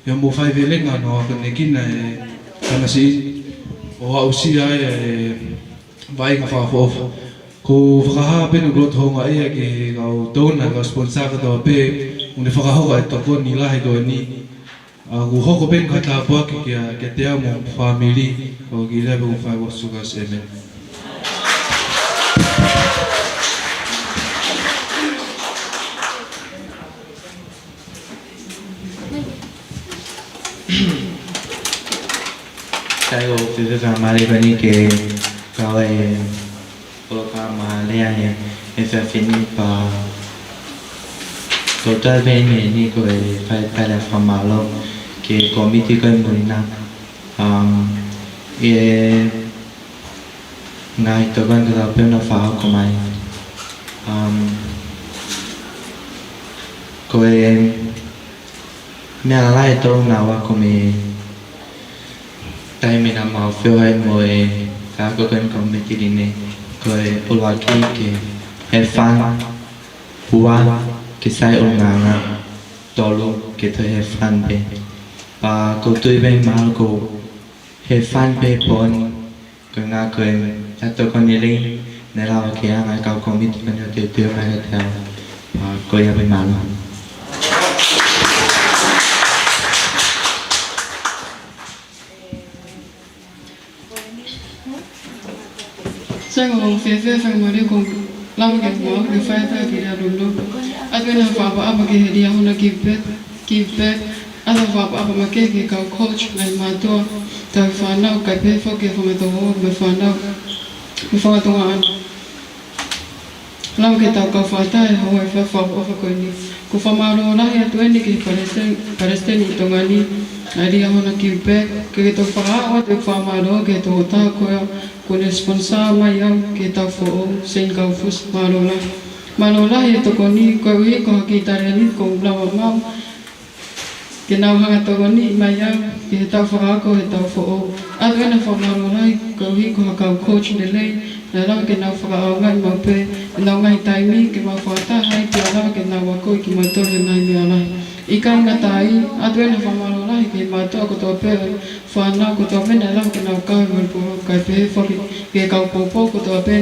ʻi hoʻomou faivelenga ʻo akonekina e tamasiʻi, ʻo aʻusia ai ʻa e vaʻinga fakaʻofoʻofa. ʻOku ou fakahā pē ʻeku loto houngaʻia ki he kau donor, kau sponsor kotoa pē, ʻoku ne fakahoko ʻa e tokoni lahi ko eni. ʻOku hoko pē ʻeku tāpuaki kia, kiate au mo hoku fāmili, ʻoku ou kiʻi lea pē ʻoku ou fai ʻo suka, ʻēmeni. Sai, ʻoku ou fiefia fakamālō ko eni ke kau ai he polokalama lea he, he efiafi ni pea ʻoku ou tui pē ʻeni ko e fai pē ʻa e fakamālō ki he kōmiti ko ē muli na. Um, ʻi he ngaahi tokoni kotoa pē naʻa nau fakahoko mai. Um, ko e meʻa lalahi ʻe tolu naʻa ku ako mei he taimi naʻa mau feohi ai mo e kau ako ko eni kau Mītili ni, ko e ʻuluaki ke have fun, ua ke sai ʻulungaanga, tolu ke toe have fun pē. Pea ʻoku ou tui pē mahalo ʻoku have fun pē he pō ni, ko e ʻuhinga ko e tokoni lahi naʻe lava ke ʻoange ʻe he kau kōmiti ko eni ʻo teuteu mai kiate au. Pea ko ia pē, mālō. Sai, ʻoku ou fiefia fakamolemole ko e lava ke u maʻu ʻa e faʻahinga kiʻi lea nounou. ʻAtu ʻeni ha fakaʻapaʻapa ki he Liahona Give Back, Give Back, ʻa e fakaʻapaʻapa makehe ki he kau coach, ngaahi mātuʻa, tauhi fānau, kae pehē foki ki he fanga tokoua mo e fānau, mo e fanga tuongaʻane. Lava ke tau kau fakataha he houa fakaʻofoʻofa ko eni. ʻOku ou fakamālō lahi atu ʻeni ki he palesiteni, palesiteni ʻi Tonga ni, ʻa e Liahona Give Back, ke ke toki fakahā atu ʻeku fakamālō ki he tokotaha ko ia kuo ne sponsor mai au ki he taʻu foʻou, Seini Kaufusi, mālō lahi. Mālō lahi e tokoni, koeʻuhi ko ha kiʻi talēniti kuo u lava maʻu, ke nau hanga ʻo tokoniʻi mai au ki he taʻu fakaako he taʻu foʻou. ʻAtu ʻeni ha fakamālō lahi koeʻuhi ko ha kau coach lelei, naʻe lava ke nau fakaʻaongaʻi maʻu pē ʻenau ngaahi taimi ke mau fakataha ai pea lava ke nau akoʻi kimautolu he ngaahi meʻa lahi. ʻIkai ngata ai, ʻatu ʻeni ha fakamālō lahi ki he mātuʻa kotoa pē, fānau kotoa pē naʻe lava ke nau kau he volleyball, kae pehē foki ki he kau poupou kotoa pē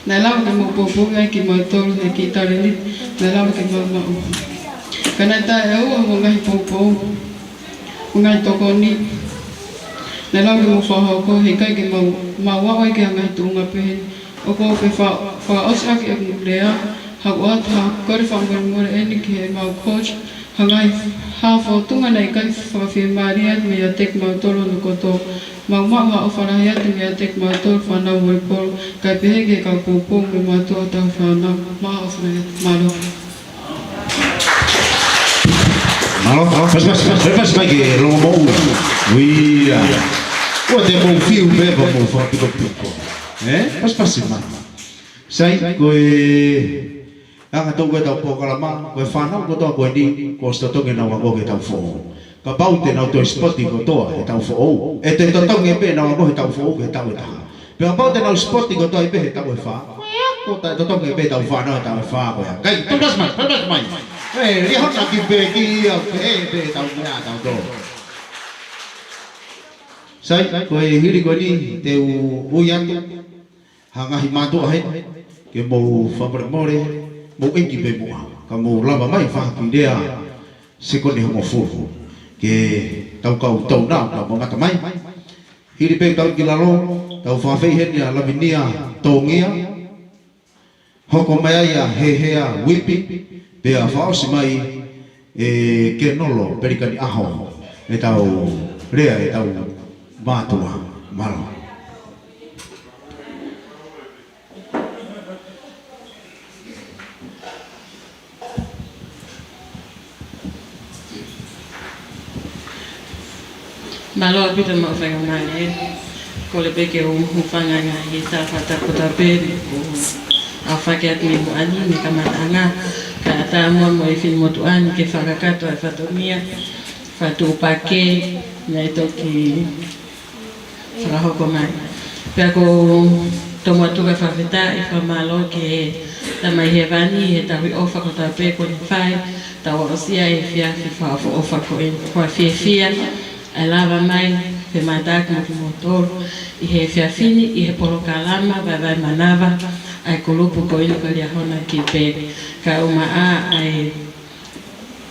naʻe lava ke mau poupou ai kimautolu he kiʻi talēniti naʻe lava ke mau maʻu. Ka naʻe taʻeʻoua mo e ngaahi poupou, mo e ngaahi tokoni naʻe lava ke mau fakahoko, heʻikai ke mau, mau aʻu ai ki ha ngaahi tuʻunga pehē ni. ʻOku ou fie fa-, fakaʻosi ʻaki ʻeku lea, haʻaku ʻoatu ha kole fakamolemole ʻeni ki heʻemau coach, ha ngaahi, ha fōtunga naʻe ʻikai fakafiemālie atu meiate kimautolu hono kotoa. Mau maʻu ha ʻofa lahi atu meiate kimautolu fānau volleyball, kae pehē ki he kau poupou mo e mātuʻa tauhi fānau. Maʻu ha ʻofa lahi atu. Mālō. Mālō, mālō. Pasi, pasi, pasi, pasi mai ki he longomoʻui. ʻIo. ʻOua te mou fiu pē pea mou fakapikopiko. Ē? Pasi, pasi mai. Sai, ko e anga tau ko ē ʻetau polokalama, ko e fānau kotoa ko eni, kuo ʻosi totongi ʻenau ako ki he taʻu foʻou. Kapau te nau toe sipoti kotoa he taʻu foʻou, ʻe toe totongi pē ʻenau ako he taʻu foʻou ki he taʻu ʻe taha. Pea kapau te nau sipoti kotoa pē he taʻu ʻe fā, ko ia kuo toe totongi pē ʻetau fānau he taʻu ʻe fā ko ia. Kai, tau pasi mai, tau pasi mai. Ē, Liahona Give Back ia, ē, pē ʻetau meʻa, ʻetau tō. Sai, ko e hili ko eni, te u ui atu ha ngaahi mātuʻa heni, ke mou fakamolemole, mou ʻiniki pē muʻa, ka mou lava mai fakahā kiʻi lea, sekoni hongofulu, ke tau kau tau nau, tau mamata mai. Hili pē tau ki lalo, tau fakaafeʻi heni ʻa Lavinia Tongia, hoko mai ai ʻa Hehea Uipi, pea fakaʻosi mai ʻe Kenolo Pelikani ʻAho, ʻetau lea, ʻetau mātuʻa. Mālō. Mālō ʻaupito maʻu faingamālie. Kole pē ke u hūfanga he ngaahi tāfatafa kotoa pē ʻoku ou fakahoko atu mei muʻa ni, mei he kamataʻanga, kae ʻatā muʻa mo e finemotuʻa ni ke fakakakato ʻa e fatongia, fakatuʻupakē, naʻe toki fakahoko mai. Pea ʻoku ou tomuʻa tuku ʻa e fakafetaʻi fakamālō ki he Tamai Hēvani he tauhi ʻofa kotoa pē kuo ne fai, tau aʻusia e efiafi fakaʻofoʻofa ko eni. ʻOku ou fiefia ʻa e lava mai ke mamata mo kimoutolu ʻi he efiafi ni, ʻi he polokalama Vaevae Manava ʻa e kulupu ko eni ko e Liahona Give Back, kae ʻumaʻā ʻa e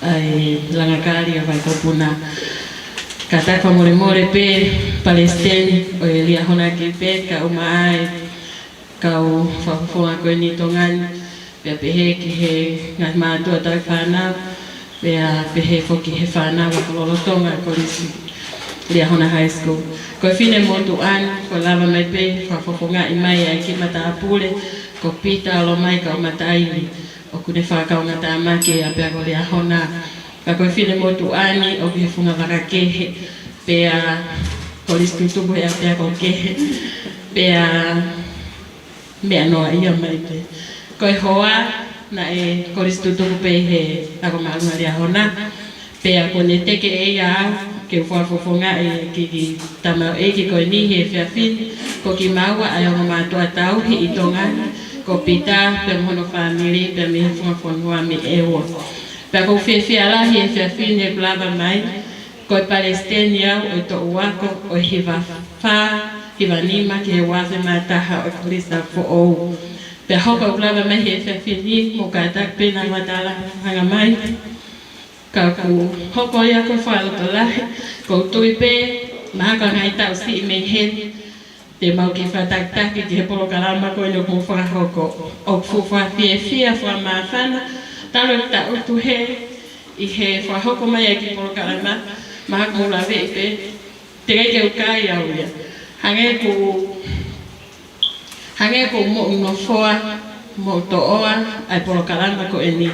ʻa e Langakali ʻa Vaitaupuna. Kātaki fakamolemole pē palesiteni ʻo e Liahona Give Back, kae ʻumaʻā e kau fakafofonga ko eni ʻi Tonga ni, pea pehē ki he ngaahi mātuʻa tauhi fānau, pea pehē foki he fānau fakalolotonga Kolisi Liahona High School. Ko e finemotuʻa ni, kuo lava mai pē fakafofongaʻi mai ʻa e kiʻi matāpule, ko Pita Olomai Kaumataili, ʻoku ne fakakaungātāmaki ʻa e ʻapiako Liahona. Ka ko e finemotuʻa ni ʻoku ʻi he funga vaka kehe, pea kolisi tutupu he ʻapiako kehe, pea meʻa noa ia mai pē. Ko e hoa naʻe kolisi tutupu pē he Ako Māʻolunga Liahona, pea kuo ne teke ʻe ia au ke u fakafofongaʻi e kiʻi tamaioʻeiki ko eni he efiafi ni, ko kimaua ʻa e ongo mātuʻa tauhi ʻi Tonga ni, ko Pita pea mo hono fāmili, pea mei he funga fonua mei ʻEua. Pea ʻoku ou fiefia lahi he efiafi ni ʻeku lava mai, ko e palesiteni au ʻo e toʻu ako ʻo e hiva fā, hiva nima ki he ua afe mā taha ʻo e Kolisi Foʻou. Pea hoko ʻeku lava mai he efiafi ni, mou kātaki pē naʻa vatala hanga mai. Ka ʻoku hoko ia ko e fakalotolahi, ʻoku ou tui pē, mahalo ko e ngaahi taʻu siʻi mei heni, te mau kiʻi fakatakitaki ki he polokalama ko eni ʻoku mou fakahoko. ʻOku fuʻu fakafiefia, fakamāfana, talu ʻeku tangutu hē ʻi he fakahoko mai ʻa e kiʻi polokalama, mahalo ʻoku mou laveʻi pē, teʻeki ke u kai au ia. Hangē ʻoku, hangē ʻoku ou moʻunofoa, moʻutoʻoa ʻa e polokalama ko eni.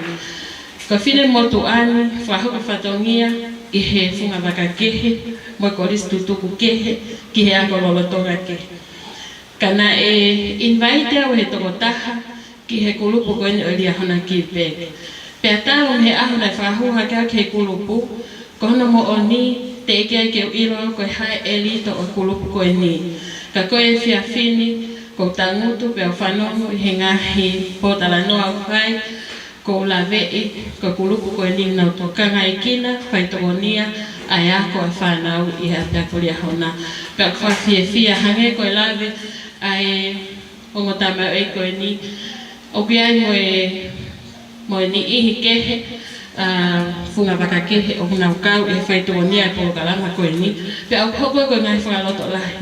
Ko e finemotuʻa ni, fakahoko fatongia ʻi he fungavaka kehe, mo e kolisi tutuku kehe, ki he ako lolotonga kehe. Ka naʻe invite au ʻe he tokotaha ki he kulupu ko eni ʻo e Liahona Give Back. Pea talu mei he ʻaho naʻe fakahū hake au ki he kulupu, ko hono moʻoni, teʻeki ai ke u ʻilo au ko e hā e ʻelito ʻo e kulupu ko eni. Ka ko e efiafi ni, ʻoku ou tangutu pea u fanongo ʻi he ngaahi pōtalanoa ʻoku fai, ʻoku ou laveʻi, ko e kulupu ko eni ʻoku nau tokangaekina, fai tokonia ʻa e ako ʻa e fānau ʻi he ʻapiako Liahona. Pea ʻoku fakafiefia hangē ko e lave ʻa e ongo tamaioʻeiki ko eni, ʻoku ʻi ai mo e, mo e niʻihi kehe, ʻa, fungavaka kehe ʻoku nau kau ʻi he fai tokonia ʻa e polokalama ko eni. Pea ʻoku hoko ko e ngaahi fakalotolahi.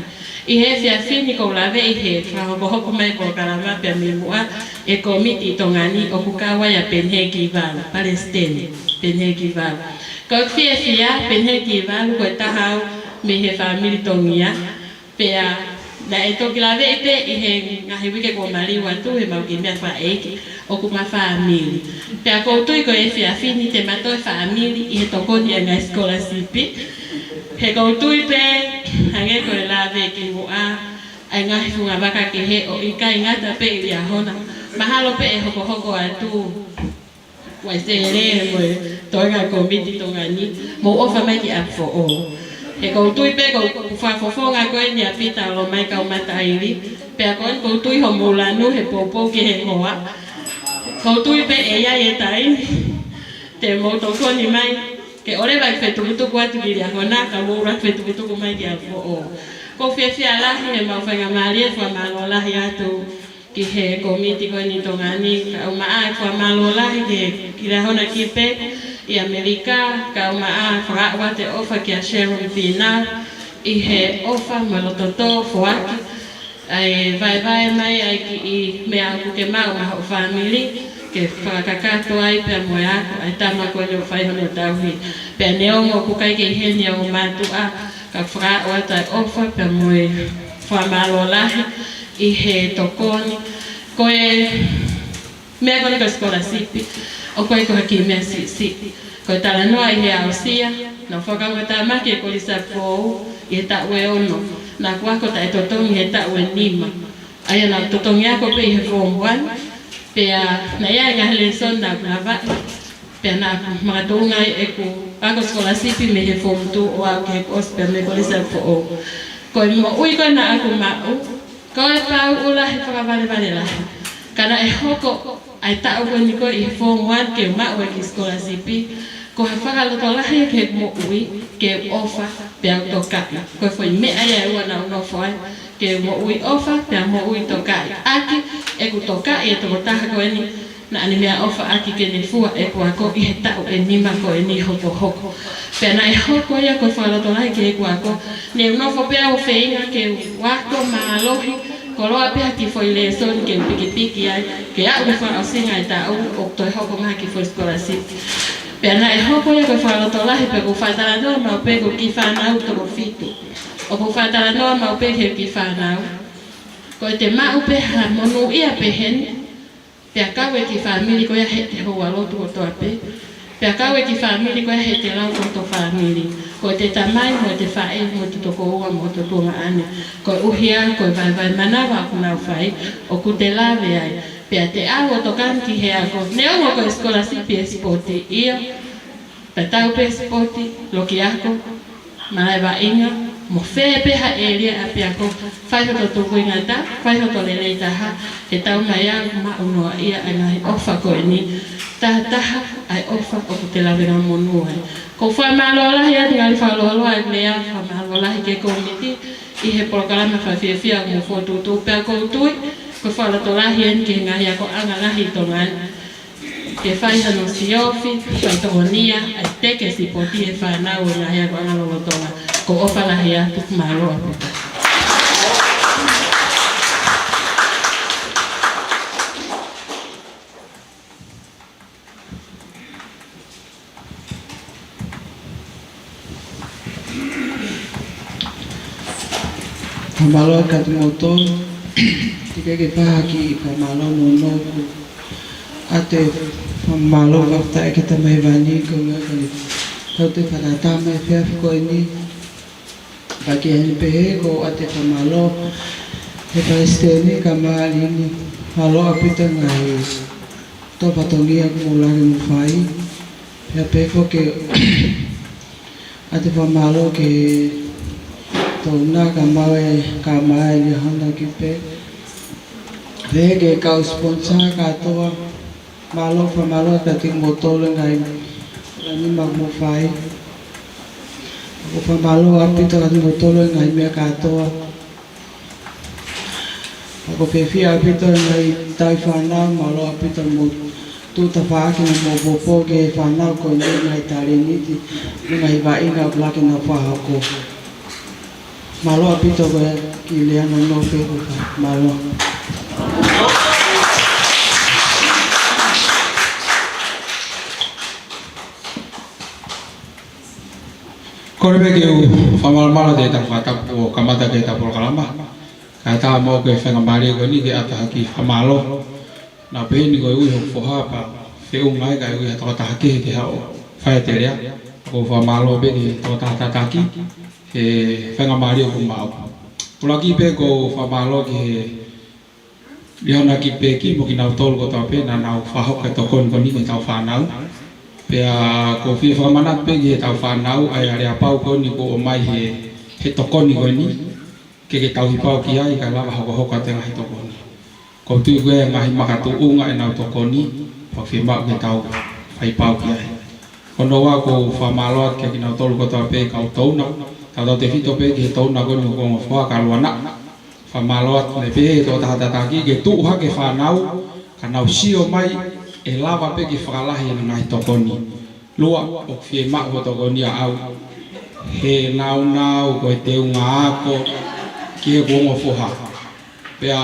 ʻI he efiafi ni ʻoku ou laveʻi he fakahokohoko mai polokalama pea mei muʻa ʻe he kōmiti ʻi Tonga ni ʻoku kau ai ʻa Peniheiki Valu, Palesiteni Peniheiki Valu. Ko e fiefia, Peniheiki Valu ko e taha au mei he fāmili Tongia, pea naʻe toki laveʻi pē ʻi he ngaahi uike kuo maliu atu he mau kiʻi meʻa fakaʻeiki ʻoku ma fāmili. Pea ʻoku ou tui ko e efiafi ni te ma toe fāmili ʻi he tokoni ʻa e ngaahi sikolasipi. He ʻoku ou tui pē, hangē ko e lave ki muʻa, ʻa e ngaahi fungavaka kehe ʻoku ʻikai ngata pē ʻi Liahona. Mahalo pē ʻe hokohoko atu Uaisele mo e toenga kōmiti Tonga ni, mou ʻofa mai ki ʻApifoʻou. He ʻoku ou tui pē ʻoku ou fakafofonga ko eni ʻa Pita ʻo ʻomai kau mataili, pea ko eni ʻoku ou tui hoʻomou lanu he poupou ki he hoa. ʻOku ou tui pē ʻe ʻi ai e taimi te mou tokoni mai, ke ʻoua leva ke fetukutuku atu ki Liahona, ka mou ʻuluaki fetukutuku mai ki ʻApifoʻou. ʻOku ou fiefia lahi he mau faingamālie, fakamālō lahi atu ki he kōmiti ko eni Tonga ni, kae ʻumaʻā e fakamālō lahi ki he, ki he Liahona Give Back ʻi ʻAmelika, kae ʻumaʻā e fakaaʻu atu e ʻofa kia Sharon Fīnau, ʻi he ʻofa mo e loto tō foaki ʻa e vaevae mai ʻa e kiʻi meʻa ʻoku ke maʻu maʻa hoʻo fāmili, ke fakakakato ai pea mo e ako ʻa e tama ko eni ʻoku fai hono tauhi. Pea neongo ʻoku ʻikai ke ʻi heni ʻa e ongo mātuʻa, ka fakaaʻu atu e ʻofa pea mo e fakamālō lahi ʻi he tokoni. Ko e meʻa ko eni ko e sikolasipi, ʻoku ʻikai ko ha kiʻi meʻa siʻisiʻi. Ko e talanoa ʻi he aʻusia, naʻá ku fakaongotāmaki ʻi he Kolisi ʻApifoʻou ʻi he taʻu ʻe ono. Naʻá ku ako taʻetotongi he taʻu ʻe nima. ʻA ia naʻá ku totongi ako pē ʻi he Form One, pea naʻe ʻi ai e ngaahi lēsoni naʻá ku lavaʻi, pea naʻá ku makatuʻunga ai ʻeku ako sikolasipi mei he Form Two ʻo aʻu ki heʻeku ʻosi pē mei he Kolisi ʻApifoʻou. Ko e moʻui ko ē naʻá ku maʻu, ko e pau ʻula he fakavalevale lahi. Ka naʻe hoko ʻa e taʻu ko eni ko ē ʻi he Form One ke u maʻu e kiʻi sikolasipi, ko ha fakalotolahi ki heʻeku moʻui, ke u ʻofa, pea u tokaʻi. Ko e foʻi meʻa ia ʻe ua naʻá ku nofo ai, ke u moʻui ʻofa, pea moʻui tokaʻi. ʻAki ʻeku tokaʻi e tokotaha ko eni, naʻá ne meʻaʻofa ʻaki ke ne fua ʻeku ako ʻi he taʻu ʻe nima ko eni hokohoko. Pea naʻe hoko ia ko e fakalotolahi ki heʻeku ako, ne u nofo pē au ʻo feinga ke u ako mālohi, koloa pē ha kiʻi foʻi lēsoni ke u pikipiki ai, ke aʻu ki he fakaʻosinga e taʻu ʻoku toe hoko mai ha kiʻi foʻi sikolasipi. Pea naʻe hoko ia ko e fakalotolahi pea ʻoku ou fakatalanoa maʻu pē ki heʻeku kiʻi fānau ʻe toko fitu. ʻOku ou fakatalanoa maʻu pē ki heʻeku kiʻi fānau. Ko ʻete maʻu pē ha monūʻia pehē ni, pea kau e kiʻi fāmili ko ia heʻete houalotu kotoa pē. Pea kau e kiʻi fāmili ko ia heʻete lau ko hoto fāmili. Ko ʻete tamai mo ʻete faʻē mo hoto tokoua mo hoto tuongaʻane. Koeʻuhi ko e vaevae manava ʻoku nau fai, ʻoku te lave ai. Pea te ʻalu ʻo tokanga ki he ako. Neongo ko e sikolasipi ʻe sipoti, ʻio. Tatau pē sipoti, loki ako, malaʻe vaʻinga, mo fē pē ha ʻēlia ʻapiako, fai hoto tukuingata, fai hoto lelei taha, he taumaiā ʻoku maʻu noaʻia ʻa e ngaahi ʻofa ko eni, tahataha ʻa e ʻofa ʻoku te lavengamonū ai. ʻOku ou fakamālō lahi atu ngali fakaloloa e lea, fakamālō lahi ki he kōmiti, ʻi he polokalama fakafiefia ʻoku mou fokotuʻutuʻu pea ʻoku ou tui, ko e fakalotolahi eni ki he ngaahi akoʻanga lahi ʻi Tonga ni. Ke fai hano siofi, fai tokonia, ʻa e teke sipoti e fānau ʻo e ngaahi akoʻanga lolotonga. ʻOku ou ʻofa lahi atu, mālō ʻaupito. Mālō atu kimoutolu, ʻikai ke pehē ha kiʻi fakamālō nounou, ko e fakamālō fakataha ki he Tamai Hēvani, ko e ʻuhinga ko e tau toe fakatātā mai he efiafi ko eni. Pea ki he pehē ko e fakamālō ki he Palesiteni kae ʻumaʻā e Liahona, mālō ʻaupito ngaahi tō fatongia kuo mou lava ke mou fai. Pea pehē foki ke ʻoatu e fakamālō ki he Touna kae ʻumaʻā e, kae ʻumaʻā e Liahona Kipe. Pehē ki he kau sponsor kātoa, mālō, fakamālō atu kiate kimoutolu ngaahi lani kuo mou fai. Ko e fakamālō ʻaupito kiate kimoutolu ngaahi meʻa kātoa. ʻOku ou fiefia ʻaupito he ngaahi tauhi fānau, mālō ʻaupito hoʻomou tuʻu tafaʻaki mo hoʻomou poupou ki he fānau ko eni, ngaahi talēniti, mo e ngaahi vaʻinga ʻoku lava ke nau fakahoko. Mālō ʻaupito ko e kiʻi lea nounou pē ko ia. Mālō. Kole pē ke u fakamalumalu atu ʻetau fakatapu ʻo kamata ki heʻetau polokalama. Kae ʻatā mo e faingamālie ko eni ke ʻoatu ha kiʻi fakamālō. Naʻa ku pehē ni ko e ui hoku foha pea feʻunga ai kae ui ha tokotaha kehe ke haʻu ʻo fai ʻete lea. Ko e fakamālō pē ki he tokotaha tataki he faingamālie kuo maʻu. ʻUluaki pē ko e fakamālō ki he Liahona Kipe mo kinautolu kotoa pē naʻa nau fakahoko e tokoni ko eni ki heʻetau fānau. Pea ʻoku ou fie fakamanatu pē ki heʻetau fānau ʻa e aleapau ko eni kuo ʻomai he, he tokoni ko eni, ke ke tauhi pau ki ai kae lava hokohoko atu e ngaahi tokoni. ʻOku ou tui ko e ngaahi makatuʻunga ʻenau tokoni, pea ʻoku fiemaʻu ke tau fai pau ki ai. Ko hono ua, ʻoku ou fakamālō atu kiate kinautolu kotoa pē kau Touna, tautautefito pē ki he Touna ko eni ʻoku ongo foha kia Luana. Fakamālō atu, naʻe pehē ʻe he tokotaha tataki ke tuʻu hake e fānau, ka nau sio mai ʻe lava pē ke fakalahi ʻenau ngaahi tokoni. Lua, ʻoku fiemaʻu hoʻo tokoni ʻaʻau he naunau ko e teunga ako ki heʻeku ongo foha. Pea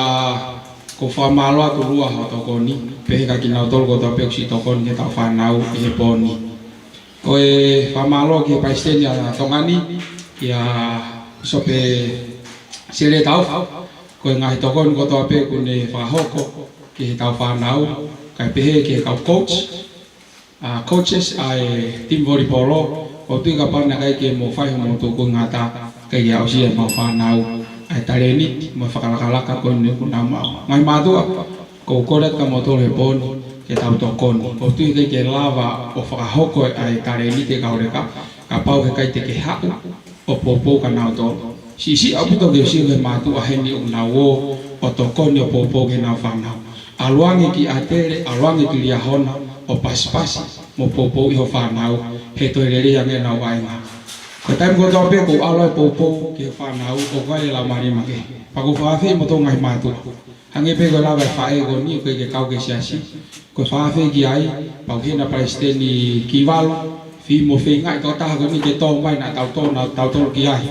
ʻoku ou fakamālō atu Lua hoʻo tokoni, pehē kia kinautolu kotoa pē ʻoku siʻi tokoni ki heʻetau fānau ʻi he pō ni. Ko e fakamālō ki he Palesiteni ʻa Tonga ni, kia Pisope Sele Taufa, ko e ngaahi tokoni kotoa pē kuo ne fakahoko ki heʻetau fānau, kae pehē ki he kau coach, ʻa, coaches ʻa e team volleyball, ʻoku ou tui kapau naʻe ʻikai ke mou fai hoʻomou tūkunga ngata, ʻikai ke aʻusia ʻe heʻemau fānau ʻa e talēniti mo e fakalakalaka ko eni kuo nau maʻu. Ngaahi mātuʻa, ʻoku ou kole atu kia moutolu he pō ni ke tau tokoni. ʻOku ou tui ʻikai ke lava ʻo fakahoko ʻa e talēniti ʻa e kau leka, kapau heʻikai te ke haʻu ʻo poupou kia nautolu. Siʻisiʻi ʻaupito ke sio ki he mātuʻa heni ʻoku nau ō ʻo tokoni ʻo poupou ki heʻenau fānau. ʻAlu ange ki ʻAtele, ʻalu ange ki Liahona, ʻo pasipasi mo poupouʻi hoʻo fānau, he toe lelei ange ʻenau vaʻinga. Ko e taimi kotoa pē ʻoku ou ʻalu ai ʻo poupou ki he fānau, ʻoku ʻi ai e laumālie makehe. Pea ʻoku ou fakaafeʻi kimoutolu ngaahi mātuʻa. Hangē pē ko e lava e faʻē ko eni ʻoku ʻikai ke kau ki he siasi, ʻoku ou fakaafeʻi ki ai, pea ʻoku ʻi hena Palesiteni Kivalu, fai mo feingaʻi e tokotaha ko eni ke tō mai naʻa tau tō, naʻa tau tō ki ai.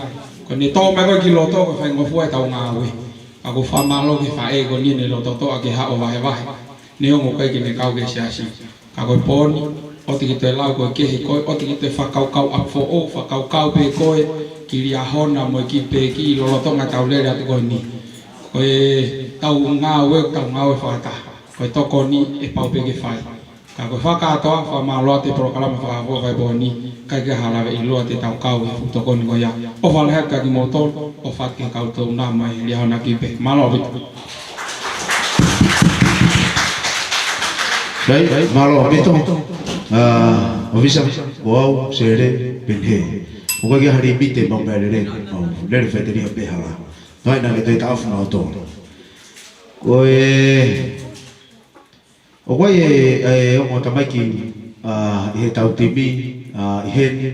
Ko ʻene tō mai ko ē ki loto, ko e faingofua ʻetau ngāue. Pea ʻoku ou fakamālō ki he faʻē ko eni ʻene loto toʻa ke haʻu ʻo vahevahe, neongo ʻoku ʻikai ke ne kau ki he siasi. Ka ko e pō ni, ʻoua te ke toe lau ko e kehe, ko e ʻoua te ke toe fakakaukau ʻapifoʻou, fakakaukau pē koe ki Liahona mo e Kipe lolotonga ʻetau lele atu ko eni. Ko ʻetau ngāue, ʻetau ngāue fakataha. Ko e tokoni ʻe pau pē ke fai. Ka ko e fakakātoa, fakamālō atu he polokalama fakafoʻou ʻo e pō ni, ʻikai ke ʻi ai ha lave ʻiloa te tau kau he fuʻu tokoni ko ia. ʻOfa lahi atu kia kimoutolu, ʻofa atu ki he kau Touna mo e Liahona Kipe. Mālō ʻaupito. Right, mālō ʻaupito. ʻA, ʻOfisa, ko au, Sele, Penhe. ʻOku ʻikai ke ʻi ai ha limite ʻemau meʻalele, mau lele faʻiteliha pē hala. Vai na ke toe taʻofi nautolu. Ko e, ʻoku ʻi ai e, e ongo tamaiki, ʻa, ʻi heʻetau timi, ʻa, ʻi heni,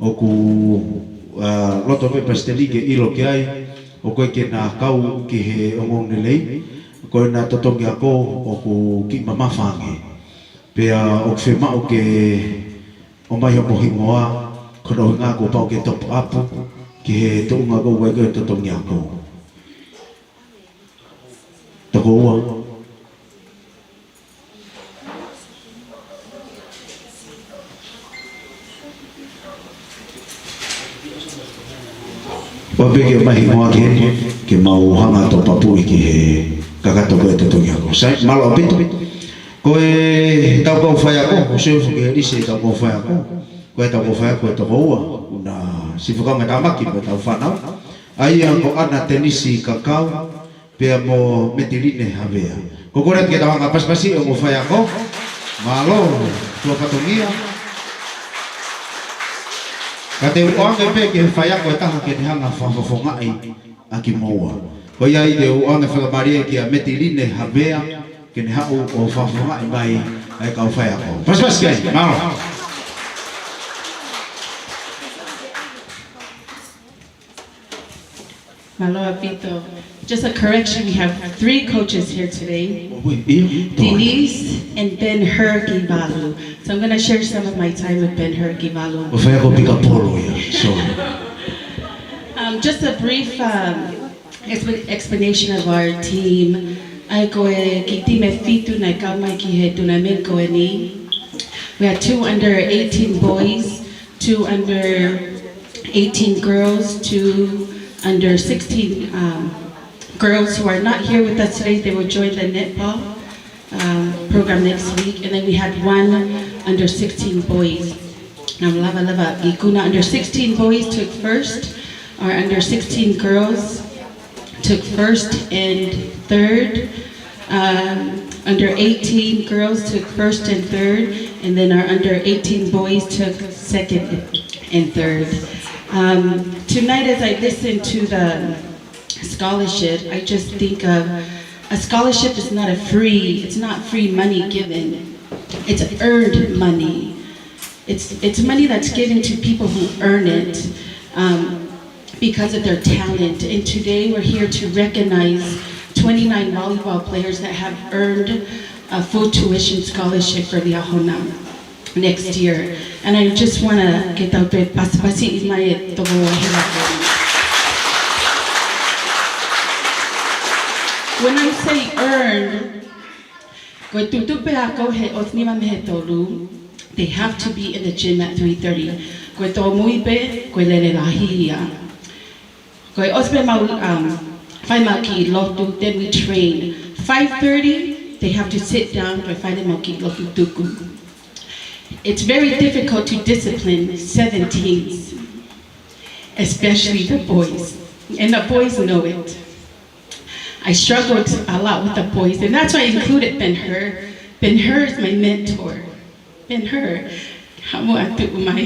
ʻoku, ʻa, loto pē Palesiteni ke ʻilo ki ai, ʻoku ʻikai ke na kau ki he ongoongolelei, ko ʻena totongi ako ʻoku kiʻi mamafa ange. Pea ʻoku fiemaʻu ke ʻomai hoʻomo hingoa, ko hono ʻuhinga kuo pau ke top up ki he tuʻunga ko ē ʻoku ʻi ai ko ē e totongi ako. Toko ua. Pea pehē ke mai hingoa ki heni, ke mau hanga ʻo tau papui ki he kakato ko ē ʻo e totongi ako. Sai, mālō ʻaupito. Ko ʻetau kau faiako, ʻosi ʻofa ke lisi ʻetau kau faiako. Ko ʻetau kau faiako ʻe toko ua, ʻoku na siʻi fakaʻamu ke tāmaki mo ʻetau fānau. ʻA ia ko ʻAna Tenisi Kakau, pea mo Metiline Havea. Ko e kole atu ke tau hanga ʻo pasipasi ʻo e kau faiako. Mālō, tuʻa fatongia. Ka te u ʻoange pē ki he faiako ʻe taha ke ne hanga ʻo fakafofongaʻi ʻa kimoua. Ko ia ai te u ʻoange fakamālie kia Metiline Havea, ke ne haʻu ʻo fakafofongaʻi mai ʻa e kau faiako. Pasipasi ki ai, mālō. Mālō ʻaupito. Just a correction, we have three coaches here today. ʻIo, Denise and Ben Hur Kivalu. So I'm gonna share some of my time with Ben Hur Kivalu. ʻO faiako pikapolo ia, sorry. Um, just a brief, um, expla-, explanation of our team. ʻA ia ko e kiʻi timi ʻe fitu naʻe kau mai ki he tournament ko eni. We had two under eighteen boys, two under eighteen girls, two under sixteen, um, girls who are not here with us today. They will join the netball, um, program next week. And then we had one under sixteen boys. Now, lava, lava, ikuna under sixteen boys took first. Our under sixteen girls took first and third. Um, under eighteen girls took first and third, and then our under eighteen boys took second and third. Um, tonight, as I listen to the scholarship, I just think of a scholarship is not a free, it's not free money given. It's earned money. It's, it's money that's given to people who earn it, um, because of their talent. And today we're here to recognize twenty-nine volleyball players that have earned a full tuition scholarship for Liahona next year. And I just wanna ke tau toe pasipasi mai e toko ua he lako. When I say earned, ko e tutupu pē ako he ʻosi nima mei he tolu, they have to be in the gym at three thirty. Ko e tōmui pē, ko e lele lahi ia. Ko e ʻosi pē mau, um, fai mau kiʻi lotu, then we train. Five thirty, they have to sit down, ko e fai leva mau kiʻi lotu tuku. It's very difficult to discipline seventeens, especially the boys. And the boys know it. I struggled a lot with the boys, and that's why I included Ben Hur. Ben Hur is my mentor. Ben Hur, haʻamou tuʻu mai.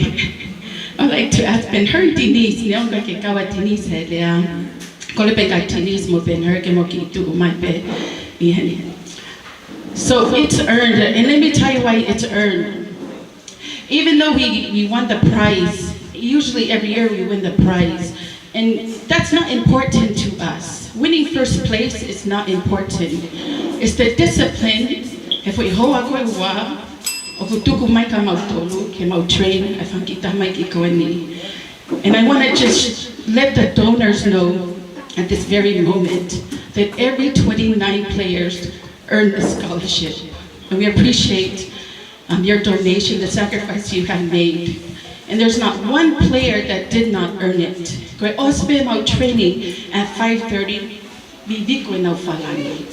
I'd like to ask Ben Hur and Denise, neongo ʻoku ʻikai ke kau ʻa Denise he lea. Kole pē kia Denise mo Ben Hur ke mou kiʻi tuʻu mai pē ʻi heni. So it's earned, and let me tell you why it's earned. Even though we, we won the prize, usually every year we win the prize, and that's not important to us. Winning first place is not important. It's the discipline. He foʻi hoa ko ē ʻoku tuku mai kia mautolu, ke mau train, ʻa e fanga kiʻi tamaiki ko eni. And I wanna just let the donors know at this very moment that every twenty-nine players earned the scholarship. And we appreciate um, your donation, the sacrifice you have made. And there's not one player that did not earn it. Ko e ʻosi pē mau training at five thirty, vivili ko ʻenau falani.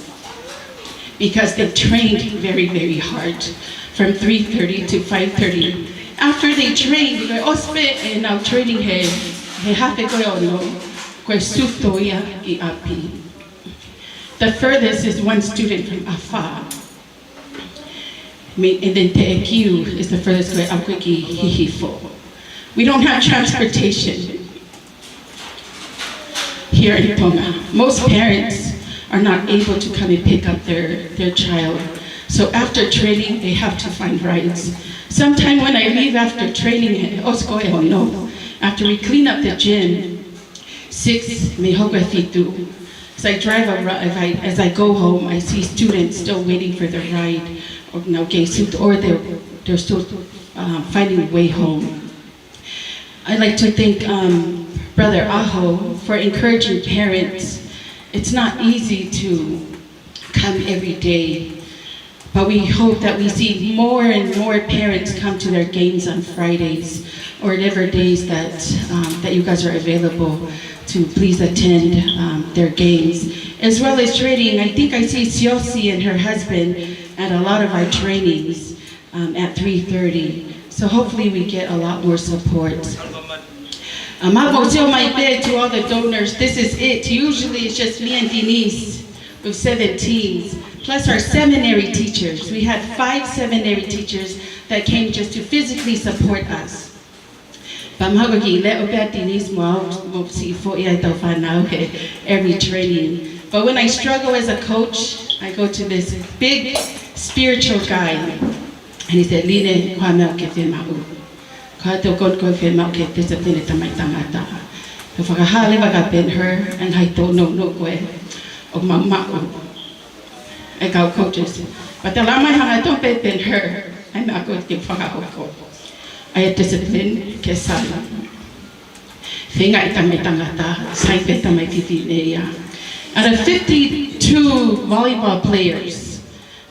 Because they trained very, very hard from three thirty to five thirty. After they trained, ko e ʻosi pē ʻenau training he, he hafe ko ē ono, ko e sūtō ia ki ʻapi. The furthest is one student from afar. Me-, and then Teʻekiu is the furthest ko ē ʻaʻaku ki Hihifo. We don't have transportation here in Tonga. Most parents are not able to come and pick up their, their child. So after training, they have to find rides. Sometime when I leave after training, ʻosi ko ē ono, after we clean up the gym, six, mei hoko e fitu. As I drive around, as I, as I go home, I see students still waiting for their ride, or no, okay, so, or they're, they're still, um, finding a way home. I'd like to thank, um, Brother Aho for encouraging parents. It's not easy to come every day. But we hope that we see more and more parents come to their games on Fridays or whatever days that, um, that you guys are available to please attend um, their games, as well as training. I think I see Siosi and her husband at a lot of our trainings um, at three thirty. So hopefully we get a lot more support. Um, I will tell my bid to all the donors, this is it. Usually it's just me and Denise with seven teams, plus our seminary teachers. We had five seminary teachers that came just to physically support us. Pea mahalo ko e kiʻi leʻo pē ʻa Denise mo au, mo siʻi foʻi ʻa e tau fānau he every training. But when I struggle as a coach, I go to this big spiritual guy. And he said, "Line, ko e hā e meʻa ʻoku ke fiemaʻu? Ko e hā e tokoni ʻoku ke fiemaʻu ke discipline e tamaiki tangata?" Pea fakahā leva kia Ben Hur, and I don't know, no ko e, ʻoku mau maʻu e kau coaches. But tala mai hangatonu pē Ben Hur, ʻa e meʻa ko ē ke fakahoko. ʻA e discipline ke sala. Feinga e tamaiki tangata, sai pē tamaiki fefine ia. Out of fifty-two volleyball players,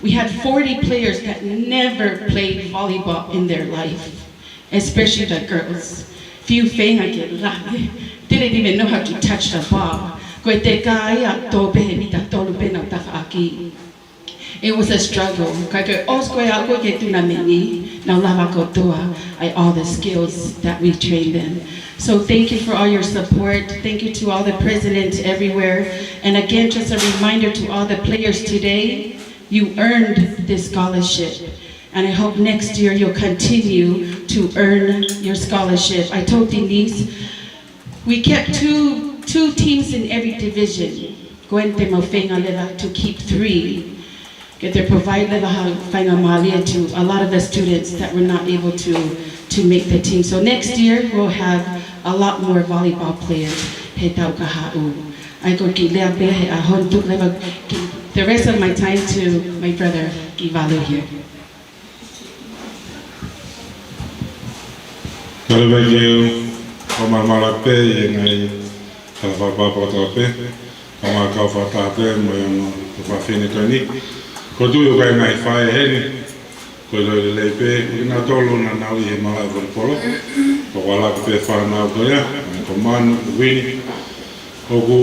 we had forty players that never played volleyball in their life, especially the girls. Fiu feinga ke lave, didn't even know how to touch the ball. Ko e teka ia, tō pē he mita tolu pē nau tafaʻaki. It was a struggle. Ka ke ʻosi ko ē ʻa koe ki he tunameni, nau lava kotoa ʻa e all the skills that we trained them. So thank you for all your support. Thank you to all the presidents everywhere. And again, just a reminder to all the players today, you earned this scholarship. And I hope next year you'll continue to earn your scholarship. I told Denise, we kept two, two teams in every division. Ko eni te mau feinga leva to keep three. Ke te provide leva ha faingamālie to a lot of the students that were not able to, to make the team. So next year we'll have a lot more volleyball players he taʻu kahaʻu. ʻA ia ko e kiʻi lea pē he ʻaho ni, tuku leva ki, the rest of my time to my brother Kivalu here. Kale vai ke u, ʻo malamala pē ʻi he ngaahi tala fakapapau kotoa pē, ʻo ma kau fakataha pē mo e ongo fefine ko eni. Ko e tui ʻoku ʻi ai e ngaahi faʻē heni, ko e loi lelei pē, ko kinautolu naʻa nau ʻi he malaʻe volipolo, ko e ʻalu pē fānau ko ia, ko Manu, ko Vini, ʻoku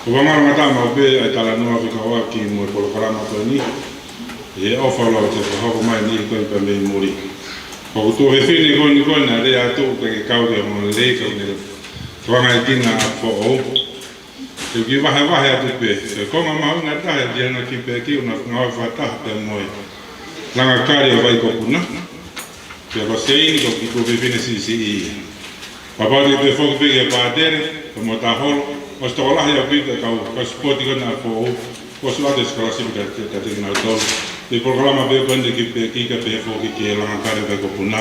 ʻOku ou ngalo ngata maʻu pē ʻa e talanoa fekauʻaki mo e polokalama ko eni, ʻi he ʻofa ʻoku te fakahoko mai ni ko eni pea mei muli. ʻOku tuofefine ko eni ko eni naʻe lea atu pē ke kau ki he ongoongolelei ka ne tokangaekina ʻa Foʻou. Te u kiʻi vahevahe atu pē, ko e konga mahuʻinga taha ʻi he anga ki pē ki una ngāue fakataha pē mo e Langa Kali ʻo Vaikopuna. Pea ko Seini ko e kiʻi tuofefine siʻisiʻi ia. Pea pau ke toe foki pē ki he pātele, pea mo Taholo, ʻosi tokolahi ʻaupito e kau, kau sipoti ko ena ʻa Foʻou, ʻosi ʻoatu e sikolasipi kiate, kiate kinautolu. Pea polokalama pē ko eni ki pē ki ka pē foki ki he Langa Kali ʻo Vaikopuna.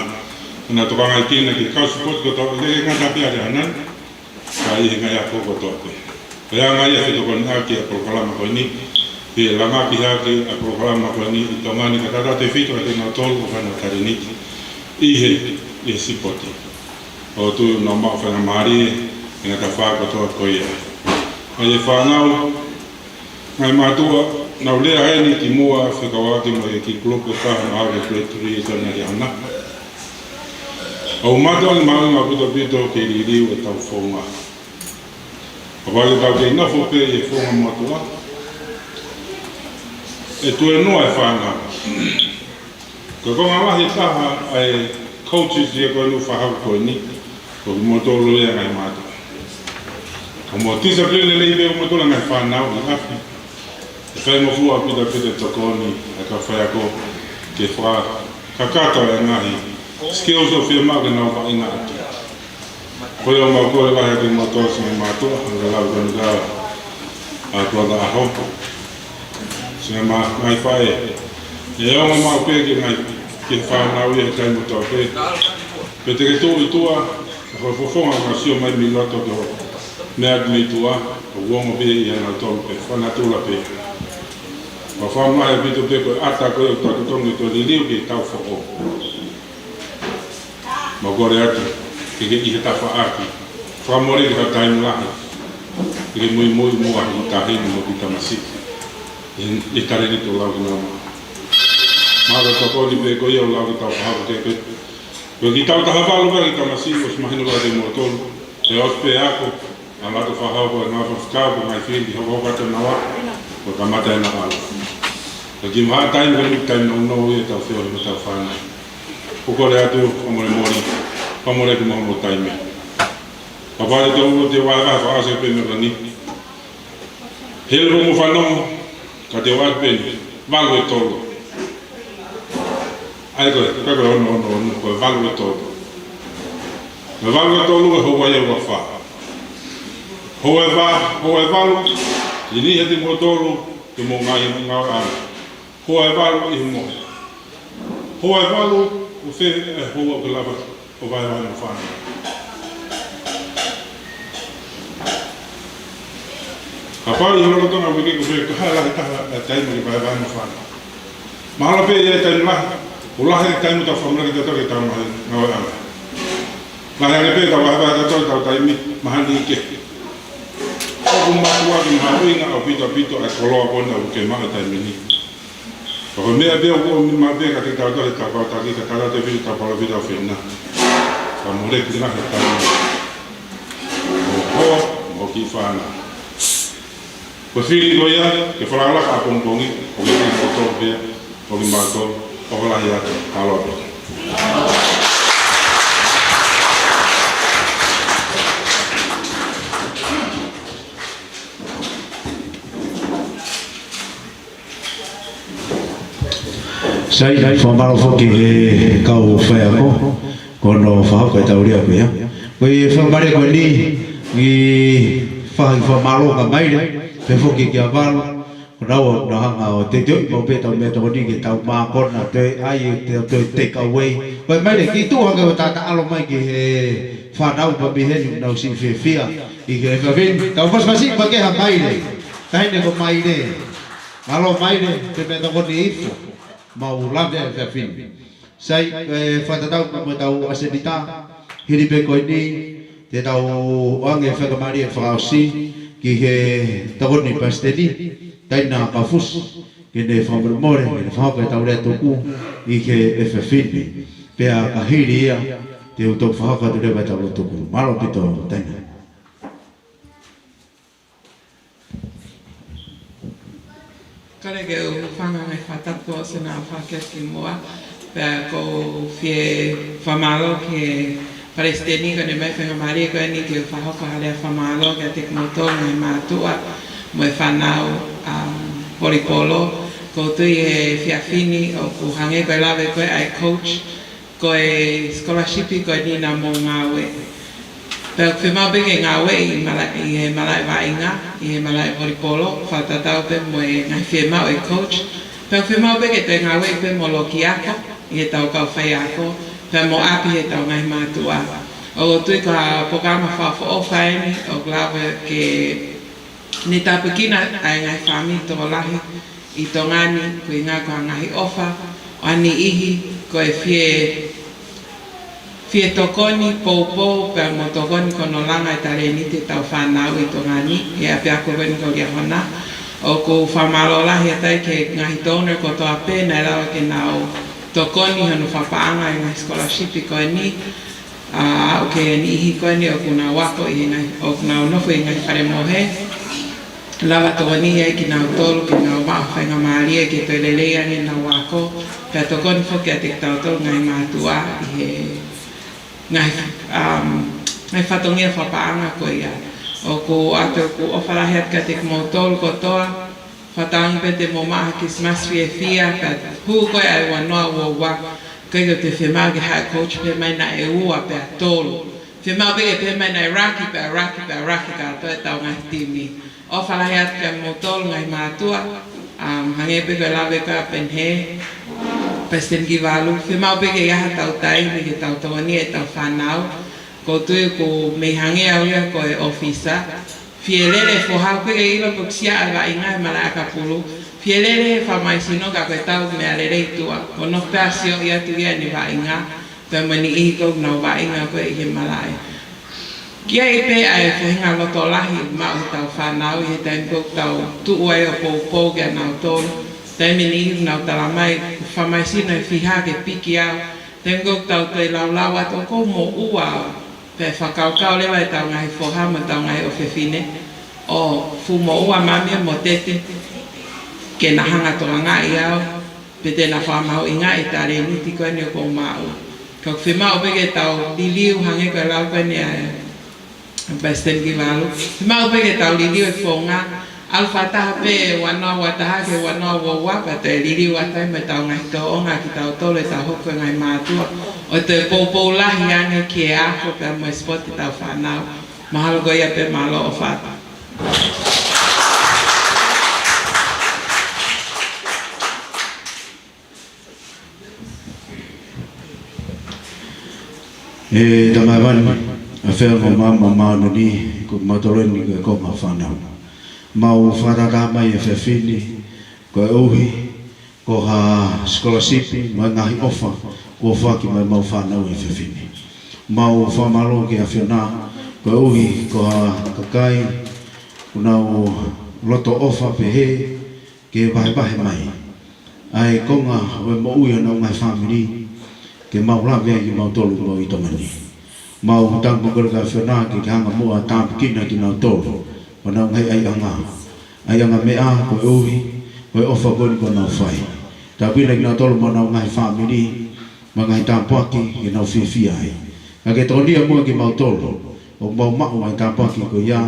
Naʻa nau tokangaekina ki he kau sipoti kotoa, ʻikai ngata pē ʻa Lehanani. Ka ʻi he ngaahi ako kotoa pē. Ko e anga ia e fetokoniʻaki ʻa e polokalama ko eni, ke langaki hake ʻa e polokalama ko eni ʻi Tonga ni kae tautautefito kiate kinautolu ʻoku ʻi ai hano talēniti ʻi he, ʻi he sipoti. ʻOku ou tui ʻoku nau maʻu faingamālie ʻi he ngaahi tafaʻaki kotoa ko ia. ʻA ia e fānau, ngaahi mātuʻa, naʻa ku lea heni kimuʻa fekauʻaki mo e kiʻi kulupu ʻe taha naʻe ʻalu ki he grade three ʻi Tonga ni ʻi he ʻaho na. ʻOku mātuʻaki mahuʻinga ʻaupito ʻaupito ke liliu ʻetau founga. Kapau te tau kei nofo pē ʻi he founga motuʻa, ʻe tuēnoa e fānau. Ko e konga lahi taha ʻa e coaches ia ko eni ʻoku fakahoko ko eni, ko kimoutolu ia ngaahi mātuʻa. Ko mo discipline lelei pē ʻo moutolu ngaahi fānau ʻi ʻapi. ʻE faingofua ʻaupito ʻaupito e tokoni ʻa e kau faiako ke fakakakato e ngaahi skills ʻoku fiemaʻu ke nau vaʻinga atu. Ko ia ʻoku mau kole lahi atu kiate kimoutolu siʻi ngaahi mātuʻa, ʻa e lau ko eni ka ʻa e brother ʻAho. Siʻi ngaahi mā-, ngaahi faʻē. ʻE ongo maʻu pē ki he ngaahi, ki he fānau ia he taimi kotoa pē. Pea te ke tuʻu ʻi tuʻa, ʻa e fofonga ʻoku sio mai mei loto ki he meʻa mei tuʻa, ʻoku ongo pē ia ʻia nautolu pē, fana tula pē. Ko e fānau ʻaupito pē ko e ʻata ko ē ʻoku tau totongi ʻo liliu ki he tau foʻou. Mau kole atu, ke ke ʻi he tafaʻaki. Fakamole ki ha taimi lahi. Ke ke muimui muʻa he tahi mo e tamasiʻi. ʻI he, ʻi he talēniti ʻoku lau ki nau maʻu. Mahalo ko e tokoni pē ko ia ʻoku lau ki he tau kahaʻu ke pē. Ko e kiʻi tau taha valu pē kiʻi tamasiʻi, ʻosi mahino kiate kimoutolu. ʻOsi pē ako, ʻalu atu fakahoko e ngāue fakafaifekau, ko e ngaahi fili, hokohoko atu ʻenau ako, ko e kamata ʻenau ʻalu. Ka kimuʻa taimi ko eni taimi nounou ia ʻetau feohi mo ʻetau fānau. ʻOku ou kole atu, fakamolemole, fakamolemole ki he momo taimi. Kapau te u, te u vahevahe fakaʻosi pē meʻa ko eni. Hili ko hoʻomou fanongo, ka te u ʻoatu pē eni, valu ʻe tolu. ʻA ia ko e, ka ko e ono, ono, ono, ko e valu ʻe tolu. Ko e valu ʻe tolu, ʻe houa ia ʻe ua fā. Houa ʻe va, houa ʻe valu, ʻi he niʻihi ʻe toko tolu, te mou ngāue, ngāue ʻalu. Houa ʻe valu ʻi he mohe. Houa ʻe valu, ʻoku fē e houa ʻoku lava ʻo vahevahe mo e fānau. Kapau ʻi he lolotonga uike ko ē, ko e hā e lahi taha e taimi ke vahevahe mo e fānau. Mahalo pē ʻe ʻi ai e taimi lahi, ʻoku lahi e taimi ʻoku tau fakamoleki tautolu ke tau ngāue, ngāue ʻalu. Lahi ange pē ʻetau vahevahe tautolu ʻetau taimi, mahalo ʻe kehe. ʻOku mātuʻaki mahuʻinga ʻaupito, ʻaupito ʻa e koloa ko ena ʻoku ke maʻu he taimi ni. Ka ko e meʻa pē ʻoku ʻomi mai pē kiate kitautolu ʻe he Tau Kau Taki, ka tala te fili tau palōfita ʻofeina. Ka moleki lahi e taimi. Mo ho hoa, mo e kiʻi fānau. Ko e fili ko ia, ke fakalakalaka ʻapongipongi, ʻoku ke fili kotoa pē, ʻoku ke mātuʻa, ʻofa lahi atu, mālō ʻaupito. Sai, fakamālō foki ki he kau faiako, ko hono fakahoko e taulia ko ia. Ko e fakamālō ko eni, ʻi he fakamālō kia Maile, pehē foki kia Valu, ko naua ʻoku nau hanga ʻo teuteuʻi maʻu pē ʻetau meʻatokoni ke tau mākona, toe ʻai, te, toe take away. Ko e Maile, kiʻi tuʻu hake ʻo tātā ʻalu mai ki he fānau pea mei heni ʻoku nau siʻi fiefia ʻi he efiafi ni. Tau pasipasi pea ke ha Maile. Taʻahine ko Maile. Mālō Maile, te u meʻatokoni hifo. Mau lave ʻa e efiafi ni. Sai, ē, fakatatau mo ʻetau ʻasenita, hili pē ko eni, te tau ʻoange e faingamālie fakaʻosi ki he tokoni palesiteni, Taina Kaufusi, ke ne fakamolemole, ke ne fakahoko ʻetau lea tuku ʻi he efiafi ni. Pea ka hili ia, te u toki fakahoko atu leva ʻetau lea tuku. Mālō ʻaupito, Taina. Kole ke u hūfanga he ngaahi fakatapu kuo ʻosi ʻenau fakahoko kimuʻa. Pea ʻoku ou fie fakamālō ki he palesiteni ko ʻene ʻomai e faingamālie ko eni ke u fakahoko ha lea fakamālō kiate kimoutolu ngaahi mātuʻa mo e fānau, um, volipolo. ʻOku ou tui he efiafi ni ʻoku hangē ko e lave ko ē ʻa e coach, ko e scholarship ko eni naʻa mou ngāue. Pea ʻoku fiemaʻu pē ke ngāueʻi ʻi he mala-, ʻi he malaʻe vaʻinga, ʻi he malaʻe volipolo, fakatatau pē mo e ngaahi fiemaʻu ʻa e coach. Pea ʻoku fiemaʻu pē ke toe ngāueʻi pē mo Lokiako, ʻi heʻetau kau faiako, pea mo ʻapi heʻetau ngaahi mātuʻa. ʻOku ou tui ko ha polokalama fakaʻofoʻofa eni, ʻoku lava ke ne tāpuekina ʻa e ngaahi fāmili tokolahi ʻi Tonga ni, ko e ʻuhinga ko e ngaahi ʻofa ʻa e niʻihi ko e fie, fie tokoni poupou pea mo tokoni ko hono langa e talēniti ʻetau fānau ʻi Tonga ni, he ʻapiako ko eni ko Liahona. ʻOku ou fakamālō lahi atu ai ki he ngaahi donor kotoa pē naʻe lava ke nau tokoni hono fakapaʻanga e ngaahi scholarship ko eni. ʻA, ʻoku ʻi ai e niʻihi ko eni ʻoku nau ako ʻi he ngaahi, ʻoku nau nofo ʻi he ngaahi fale mohe. Lava tokoniʻi ai kinautolu ke nau maʻu ha faingamālie ke toe lelei ange ʻenau ako. Pea tokoni foki kiate kitautolu ngaahi mātuʻa ʻi he ngaahi, um, ngaahi fatongia fakapaʻanga ko ia. ʻOku ou ʻoatu ʻeku ʻofa lahi atu kiate kimoutolu kotoa. Fakatauange pē te mou maʻu ha Kilisimasi fiefia, pea hū ko ē ʻa e ua noa ua ua, ʻikai ke toe fiemaʻu ke haʻu e coach pē mai naʻe ua pea tolu. Fiemaʻu pē ke pehē mai naʻe laki pea laki pea laki kātoa ʻetau ngaahi timi. ʻOfa lahi atu kia moutolu ngaahi mātuʻa, um, hangē pē ko e lave ko ē ʻa Penhe, Palesiteni Kivalu. Fiemaʻu pē ke ʻi ai haʻatau taimi ke tau tokoniʻi ʻetau fānau. ʻOku ou tui ʻoku mei hangē au ia ko e ʻōfisa. Fie lele e foha, ʻoku ʻikai ke ʻilo pe ʻoku sia ʻa e vaʻinga he malaʻe ʻakapulu. Fie lele he fakamaisino ka ko e tau meʻa lelei tuʻa. ʻO nofo pē ʻo sio atu ia ʻene vaʻinga, pea mo e niʻihi ʻoku nau vaʻinga ko ē ʻi he malaʻe. ʻOku ʻi ai pē ʻa e faʻahinga loto lahi ʻoku maʻu ʻe heʻetau fānau ʻi he taimi ʻoku tau tuʻu ai ʻo poupou kia nautolu. Taimi ʻe niʻihi ʻoku nau talamai, fakamaisino ʻe fiha ke piki au. Taimi ʻoku tau toe laulau atu ʻoku ou moʻua au. Pea fakakaukau leva ʻetau ngaahi foha mo ʻetau ngaahi ʻofefine ʻo fuʻu moʻua mami mo tete ke na hanga ʻo tokangaʻi au, pe te na fakamahuʻingaʻi e talēniti ko eni ʻoku ou maʻu. Ka ʻoku fiemaʻu pē ke tau liliu hangē ko e lau ko eni ʻa e Palesiteni Kivalu. Fiemaʻu pē ke tau liliu e founga. ʻAlu fakataha pē ua noa ua taha ki he ua noa ua ua, pea toe liliu atu ai mo ʻetau ngaahi tōʻonga kitautolu ʻetau hoko ko e ngaahi mātuʻa. ʻO toe poupou lahi ange ki he ako pea mo e sipoti ʻetau fānau. Mahalo ko ia pē, mālō ʻofa atu. ʻE Tamai Hēvani, ʻafio ʻi he maama māʻoniʻoni, ko kimautolu eni ko e konga fānau. Mau fakatātā mai he efiafi ni, koeʻuhi ko ha sikolasipi mo e ngaahi ʻofa kuo foaki mai ki heʻemau fānau he efiafi ni. Mau fakamālō ki he ʻAfiona, koeʻuhi ko ha kakai kuo nau loto ʻofa pehē ke vahevahe mai ʻa e konga ʻo e moʻui ʻa honau ngaahi fāmili, ke mau lave ai kimautolu ʻi he ʻaho ni. Mau tangi mo kole ki he ʻAfiona ke ke hanga muʻa ʻo tāpuekina kinautolu, ʻa honau ngaahi ʻaiʻanga, ʻaiʻanga meʻa koeʻuhi ko e ʻofa ko eni kuo nau fai. Tāpuekina kinautolu mo honau ngaahi fāmili, mo e ngaahi tāpuaki ke nau fiefia ai. Ka ke tokoniʻi muʻa kimautolu ʻoku mau maʻu ʻa e tāpuaki ko ia,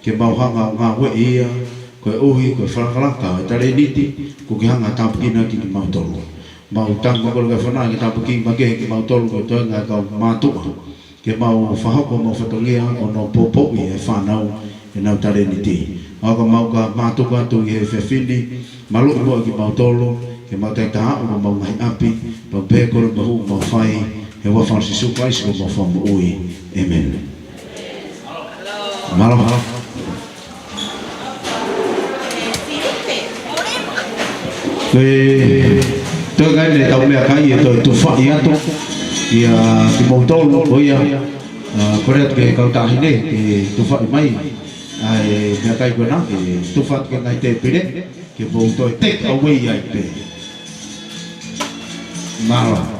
ke mau hanga ʻo ngāueʻi ia koeʻuhi ko e fakalakalaka ʻo e talēniti kuo ke hanga ʻo tāpuekina kimautolu. Mau tangi mo kole ki he ʻAfiona ke tāpuekina makehe kimautolu ko e toenga ʻo e kau mātuʻa, ke mau fakahoko homau fatongia ʻo nau poupouʻi e fānau ʻi heʻenau talēniti. ʻOku mau ka mātuku atu ʻi he efiafi ni, maluʻi muʻa kimautolu, ke mau taitāʻu ki homau ngaahi ʻapi, pea pehē kole mo e hū ʻoku mau fai, he huafa ʻo Sīsū Kalaisi ko homau Fakamoʻui. ʻĒmeni. Mālō. Ko e toe kai ne tau meʻakai ʻe toe tufaʻi atu ia kimoutolu ko ia, ʻa, kole atu ki he kau taʻahine ke tufaʻi mai ʻa e meʻakai ko ena, ke tufa atu ki he ngaahi tēpile, ke mou toe take away ai pē. Mālō.